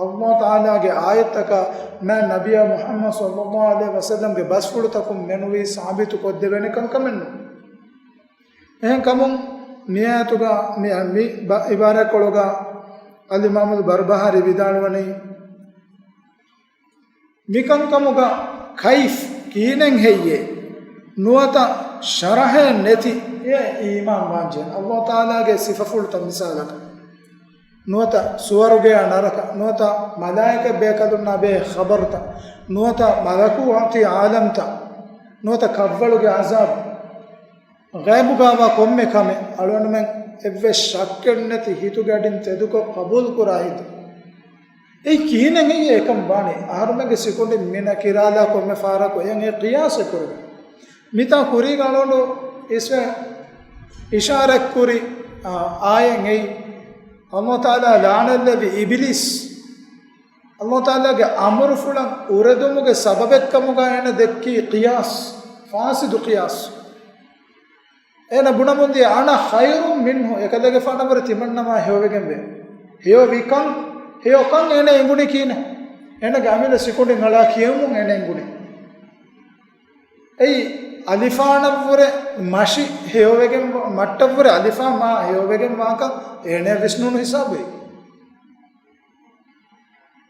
ﷲ ތަޢާލާގެ އާޔަތްތަކާ މާތް ނަބިއްޔާ މުޙައްމަދު ޞައްލައްލާހު ޢަލައިހި ވަސައްލަމްގެ ބަސްފުޅުތަކުން މެނުވީ ސާބިތު ކޮށްދެވޭނެ ކަންކަމެއް ނޫން. އެހެންކަމުން މި އާޔަތުގަ، މި، މި ބަ-، ޢިބާރާތްކޮޅުގަ އަލްއިމާމުލް ބަރުބަހާރީ ވިދާޅުވަނީ، މިކަންކަމުގަ ކައިފް ކިހިނެއް ހެއްޔޭ؟ ނުވަތަ ޝަރަޙެއް ނެތި އެ އީމާން ވާންޖެހޭ. ﷲ ތަޢާލާގެ ސިފަފުޅުތައް މިސާލަކަށް، ނުވަތަ ސުވަރުގެއާ ނަރަކަ، ނުވަތަ މަލާއިކަ ބޭކަލުންނާ ބެހޭ ޚަބަރުތައް، ނުވަތަ މަލަކޫތީ ޢާލަމްތައް، ނުވަތަ ކަށްވަޅުގެ ޢަޒާބު، ޣައިބުގަވާ ކޮންމެ ކަމެއް އަޅުގަނޑުމެން އެއްވެސް ޝައްކެއްނެތި ހިތުގެ އަޑިން ތެދުކޮށް ޤަބޫލުކުރާ ހިތު. އެއީ ކިހިނެއް ހެއްޔޭ އެކަން ވާނީ؟ އަހަރުމެންގެ ސިކުނޑިން މިނަ ކިރާލާ ކޮންމެ ފަހަރަކު އެޔަށް އެ ޤިޔާސެއް ކުރެވޭ. މިތާ ކުރީގަ އަޅުގަނޑު އިސްވެ އިޝާރަތްކުރި، އާ، އާޔަތް އެއީ، ﷲ ތަޢާލާ ލަޢުނަތްލެއްވި އިބިލީސް، ﷲ ތަޢާލާގެ އަމުރުފުޅަށް އުރެދުމުގެ ސަބަބެއްކަމުގަ އޭނަ ދެއްކީ ޤިޔާސް، ފާސިދު ޤިޔާސް. އޭނަ ބުނަމުންދިޔަ، "أنا خير منه"، އެކަލޭގެފާނަށްވުރެ ތިމަންނަމާ ހެޔޮވެގެންވޭ. ހެޔޮވިކަން، ހެޔޮކަން އޭނަ އެނގުނީ ކިހިނެއް؟ އޭނަގެ އަމިއްލަ ސިކުނޑިން އަޅާ ކިޔެވުމުން އޭނަ އެނގުނީ. އެއީ އަލިފާނަށްވުރެ މަށި ހެޔޮވެގެން، މަށްޓަށްވުރެ އަލިފާން މާ ހެޔޮވެގެން ވާކަން އޭނަ ވިސްނުނު ހިސާބު.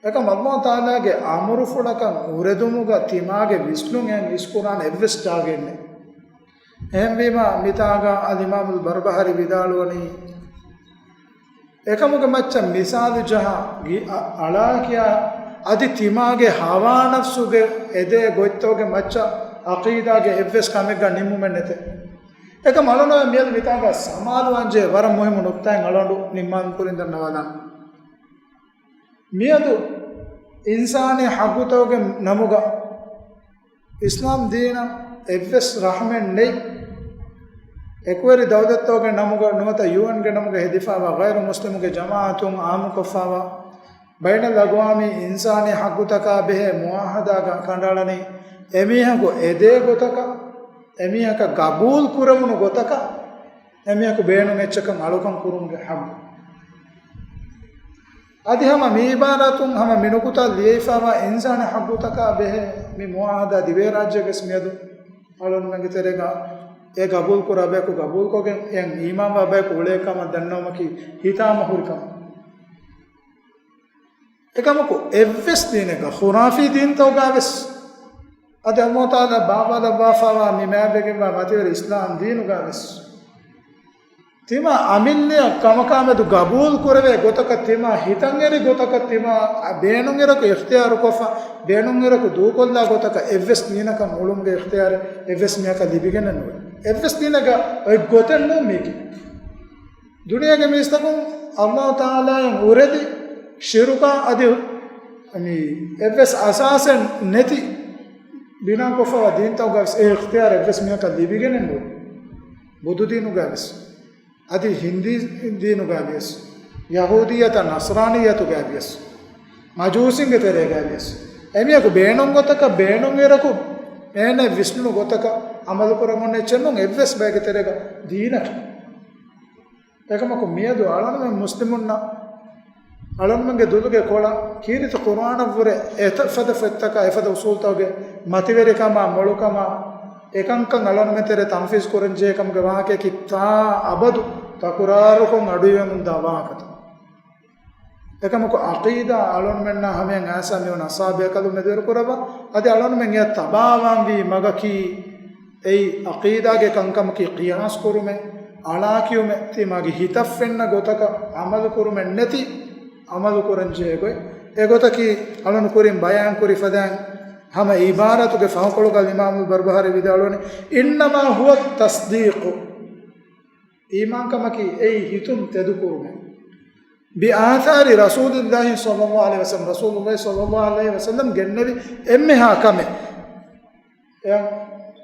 އެކަމް ﷲ ތަޢާލާގެ އަމުރުފުޅަކަށް އުރެދުމުގަ ތިމާގެ ވިސްނުން އެއިން އިސްކުރާނެ އެއްވެސް ޖާގައެއް ނެތް. އެހެންވީމަ، މިތާގަ އަލްއިމާމުލް ބަރުބަހާރީ ވިދާޅުވަނީ، އެކަމުގެ މައްޗަށް މިސާލު ޖަހާ ގި-، އަ-، އަޅާ ކިޔާ އަދި ތިމާގެ ހަވާ ނަފްސުގެ އެދޭ ގޮތްތަކުގެ މައްޗަށް ޢަޤީދާގެ އެއްވެސް ކަމެއްގަ ނިންމުމެއް ނެތޭ. އެކަމް އަޅުނަމެ މިއަދު މިތާގަ ސަމާލުވާންޖެހޭ ވަރަށް މުހިއްމު ނުކްތާއެއް އަޅުގަނޑު ނިންމާލަން ކުރިން ދަންނަވާލާން. މިއަދު އިންސާނީ ޙައްޤުތަކުގެ ނަމުގަ އިސްލާމް ދީނަށް އެއްވެސް ރަޙްމެއް ނެތް. އެކުވެރި ދައުލަތްތަކުގެ ނަމުގަ ނުވަތަ ޔޫއެންގެ ނަމުގަ ހެދިފާވާ ޣައިރު މުސްލިމުގެ ޖަމާޢަތުން ޢާއްމުކޮށްފާވާ ބައިނަލްއަގްވާމީ އިންސާނީ ޙައްޤުތަކާ ބެހޭ މުޢާހަދާގަ ކަނޑައަޅަނީ، އެމީހަކު އެދޭ ގޮތަކަށް، އެމީހަކަށް ގަބޫލު ކުރެވުނު ގޮތަކަށް، އެމީހަކު ބޭނުން އެއްޗަކަށް އަޅުކަން ކުރުމުގެ ޙައްޤު. އަދި ހަމަ މި ޢިބާރާތުން ހަމަ މި ނުކުތާ ލިޔެފާވާ އިންސާނީ ޙައްޤުތަކާ ބެހޭ މި މުޢާހަދާ ދިވެހިރާއްޖޭގެސް މިއަދު އަޅުންމެންގެ ތެރޭގަ އެ ގަބޫލުކުރާ ބަޔަކު ގަބޫލުކޮށްގެން އެއަށް އީމާންވާ ބަޔަކު އުޅޭ ކަމަށް ދަންނަވުމަކީ ހިތާމަ ހުރި ކަމެއް. އެކަމަކު އެއްވެސް ދީނެއްގަ، ޚުރާފީ ދީންތަކުގަވެސް، އަދި ﷲ ތަޢާލާ ބާވާލައްވާފާވާ މި މާތްވެގެންވާ މަތިވެރި އިސްލާމް ދީނުގަވެސް، ތިމާ އަމިއްލައަށް ކަމަކާމެދު ގަބޫލު ކުރެވޭ ގޮތަކަށް، ތިމާ ހިތަށްއެރި ގޮތަކަށް، ތިމާ ބޭނުންއިރަކު އިޚްތިޔާރުކޮށްފަ، ބޭނުންއިރަކު ދޫކޮށްލާ ގޮތަކަށް އެއްވެސް ދީނަކަށް އުޅުމުގެ އިޚްތިޔާރެއް އެއްވެސް މީހަކަށް ލިބިގެނެއް ނުވޭ. އެއްވެސް ދީނެއްގަ އޮތް ގޮތެއް ނޫން މީކީ. ދުނިޔޭގެ މީސްތަކުން ﷲ ތަޢާލާއިން އުރެދި ޝިރުކާ އަދި މި އެއްވެސް އަސާސެއް ނެތި ބިނާކޮށްފަވާ ދީންތަކުގަވެސް އެ އިޚްތިޔާރު އެއްވެސް މީހަކަށް ލިބިގެނެއް ނުވޭ. ބުދުދީނުގަވެސް، އަދި ހިންދީ ދީނުގަވިޔަސް، ޔަހޫދިއްޔަތާ ނަޞްރާނިއްޔަތުގަވިޔަސް، މަޖޫސީންގެ ތެރޭގަވިޔަސް، އެމީހަކު ބޭނުން ގޮތަކަށް ބޭނުން އިރަކު އޭނަ ވިސްނުނު ގޮތަކަށް އަމަލުކުރަމުން އެއްޗެއް ނޫން އެއްވެސް ބައެއްގެ ތެރޭގަ ދީނަކީ. އެކަމަކު މިއަދު އަޅަންމެން މުސްލިމުންނަށް އަޅަންމެންގެ ދުލުގެ ކޮޅަށް ކީރިތި ޤުރުއާނަށްވުރެ އެތައް ފަދަ ފޮތްތަކާ އެފަދަ އުސޫލްތަކުގެ މަތިވެރިކަމާ މޮޅުކަމާ އެކަންކަން އަޅަންމެން ތެރޭ ތަންފީޒް ކުރަންޖެހޭ ކަމުގެ ވާހަކަޔަކީ ތާ އަބަދު ތަކުރާރުކޮށް އަޑުއިވެމުންދާ ވާހަކަތައް. އެކަމަކު ޢަޤީދާ އަޅަންމެންނާ ހަމަޔަށް އައިސް މިވަނީ އަސްޙާބު ބޭކަލުން މެދުވެރިކުރައްވާ، އަދި އަޅަންމެން އެއަށް ތަބާވާންވީ މަގަކީ އެއީ ޢަޤީދާގެ ކަންކަމަކީ ޤިޔާސް ކުރުމެއް، އަޅާ ކިޔުމެއް، ތިމާގެ ހިތަށް ފެންނަ ގޮތަކަށް ޢަމަލު ކުރުމެއް ނެތި، ޢަމަލު ކުރަންޖެހޭ ގޮތް. އެގޮތަކީ އަޅުން ކުރިން ބަޔާން ކުރި ފަދައިން ހަމަ ޢިބާރާތުގެ ފަހުކޮޅުގަ އިމާމުލް ބަރްބަހާރީ ވިދާޅުވަނީ، إنما هو التصديق. އީމާންކަމަކީ އެއީ ހިތުން ތެދުކުރުމެއް. بآثار رسول الله صلى الله عليه وسلم، ރަސޫލުﷲ ޞައްލަﷲ ޢަލައިހި ވަސައްލަމް ގެންނެވި އެންމެހާ ކަމެއް. އެއަށް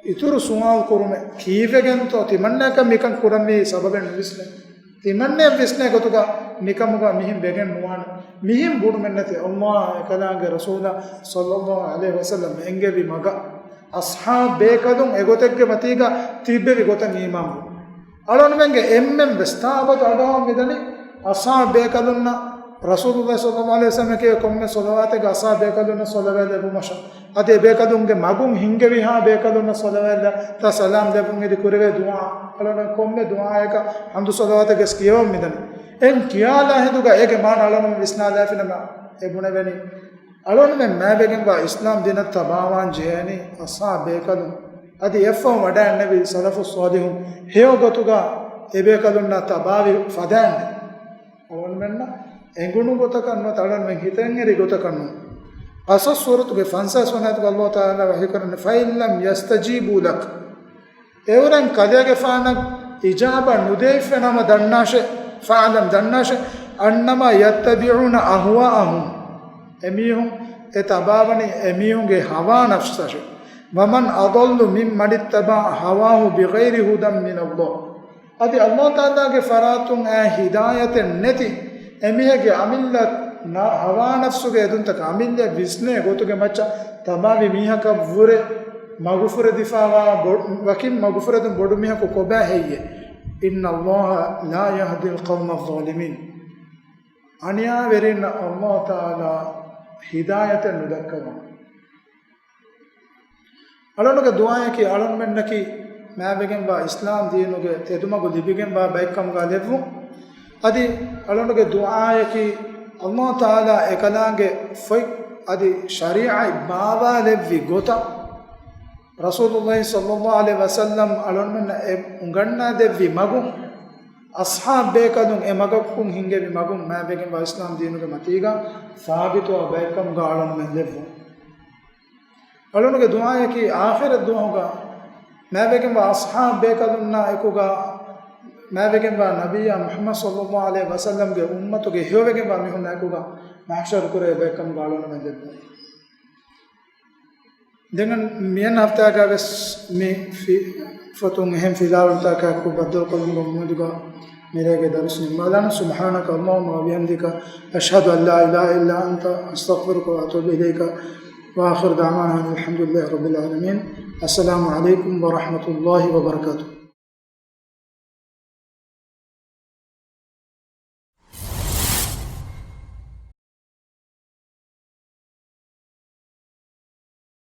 އިތުރު ސުވާލު ކުރުމެއް، ކީއްވެގެންތޯ ތިމަންނައަކަށް މިކަން ކުރަންވީ ސަބަބެއް ނުވިސްނޭ؟ ތިމަންނައަށް ވިސްނޭ ގޮތުގަ މިކަމުގަ މިހެން ވެގެން ނުވާނެ. މިހެން ބުނުމެއްނެތި ﷲ އާ އެކަލާނގެ ރަސޫލާ ޞައްލަﷲ ޢަލައިހި ވަސައްލަމް އެންގެވި މަގަށް އަޞްޙާބު ބޭކަލުން އެގޮތެއްގެ މަތީގަ ތިއްބެވި ގޮތަށް އީމާންވުން. އަޅަންމެންގެ އެންމެން ވެސް ތާ އަބަދު އަޑުއަހަން މިދަނީ އަޞްޙާބު ބޭކަލުންނަށް ރަސޫލުﷲ ޞައްލަﷲ ޢަލައިހި ވަސައްލަމަކީ ކޮންމެ ޞަލަވާތެއްގަ އަޞްޙާބު ބޭކަލުންނަށް ޞަލަވާތް ލެއްވުމަށާ، އަދި އެބޭކަލުންގެ މަގުން ހިންގެވިހާ ބޭކަލުންނަށް ޞަލަވާތް ލަ-، ތަ ސަލާމް ލެއްވުން އެދި ކުރެވޭ ދުޢާ، އަޅަން ކޮންމެ ދުޢާއަކަށް ޙަމްދު ޞަލަވާތެއް ވެސް ކިޔަވަން މިދަނީ. އެން ކިޔާލާ ހިނދުގަ އޭގެ މާނަ އަޅަން ވިސްނާލާފިނަމަ އެ ބުނެވެނީ. އަޅަންމެން މާތްވެގެންވާ އިސްލާމް ދީނަށް ތަބާވާން ޖެހޭނީ އަޞްޙާބު ބޭކަލުން. އަދި އެއަށްފަހު ވަޑައިގެންނެވި ސަލަފުއް ޞާލިޙުން ހެޔޮ ގޮތުގަ އެބޭކަލުންނާ ތަބާވި ފަދައިން. އަޅަންމެންނަށް އެނގުނު ގޮތަކަށް ނުވަތަ އަޅަންމެން ހިތަށްއެރި ގޮތަކަށް ނޫން. ޤަޞަޞް ސޫރަތުގެ ފަންސާސް ވަނަ އާޔަތުގަ ﷲ ތަޢާލާ ވަޙީކުރަނީ، فإن لم يستجيبوا لك. އެއުރެން ކަލޭގެފާނަށް އިޖާބަ ނުދޭފެނަމަ ދަންނާށޭ، فاعلم ދަންނާށޭ، أنما يتبعون أهواءهم. އެމީހުން އެ ތަބާވަނީ އެމީހުންގެ ހަވާ ނަފްސަށޭ. ومن أضل ممن اتبع هواه بغير هدى من الله. އަދި ﷲ ތަޢާލާގެ ފަރާތުން އާ ހިދާޔަތެއް ނެތި އެމީހެއްގެ އަމިއްލަ ނަ-، ހަވާ ނަފްސުގެ އެދުންތަކަށް އަމިއްލަ ވިސްނޭ ގޮތުގެ މައްޗަށް ތަބާވި މީހަކަށް ވުރެ މަގުފުރެދިފަވާ ބޮ-، ވަކިން މަގުފުރެދުން ބޮޑު މީހަކު ކޮބާ ހެއްޔޭ؟ إن الله لا يهدي القوم الظالمين. އަނިޔާވެރިންނަށް ﷲ ތަޢާލާ ހިދާޔަތެއް ނުދައްކަވާނެ. އަޅަނުގެ ދުޢާއަކީ އަޅަންމެންނަކީ މާތްވެގެންވާ އިސްލާމް ދީނުގެ ތެދުމަގު ލިބިގެންވާ ބައެއްކަމުގަ ލެއްވުން. އަދި އަޅަނުގެ ދުޢާއަކީ ﷲ ތަޢާލާ އެކަލާނގެ ފޮތް އަދި ޝަރީޢަތް ބާވާލެއްވި ގޮތަށް، ރަސޫލުﷲ ޞައްލަﷲ ޢަލައިހި ވަސައްލަމް އަޅަންމެންނަށް އެ އުނގަންނާދެއްވި މަގުން، އަޞްޙާބު ބޭކަލުން އެ މަގަކުން ހިންގެވި މަގުން މާތްވެގެންވާ އިސްލާމް ދީނުގެ މަތީގަ ސާބިތުވާ ބައެއްކަމުގަ އަޅަންމެން ލެއްވުން. އަޅުނުގެ ދުޢާއަކީ އާޚިރަތް ދުވަހުގަ މާތްވެގެންވާ އަޞްޙާބު ބޭކަލުންނާ އެކުގަ މާތްވެގެންވާ ނަބިއްޔާ މުޙައްމަދު ޞައްލަﷲ ޢަލައިހި ވަސައްލަމްގެ އުއްމަތުގެ ހެޔޮވެގެންވާ މީހުންނާ އެކުގަ މަޙްޝަރު ކުރެވޭ ބައެއްކަމުގަ އަޅުންމެން ލެއްވުން. ދެން މިއަން ހަފްތާގަ ވެސް މި ފި-، ފޮތުން އެހެން ފިލާވަޅުތަކާއެކު ބައްދަލުކޮށްލުމުގެ އުއްމީދުގަ މިރޭގެ ދަރުސް ނިންމާލާނަން. سبحانك اللهم وبحمدك، أشهد أن لا إله إلا أنت، أستغفرك وأتوب إليك. وآخر دعوانا أن الحمد لله رب العالمين. السلام عليكم ورحمة الله وبركاته.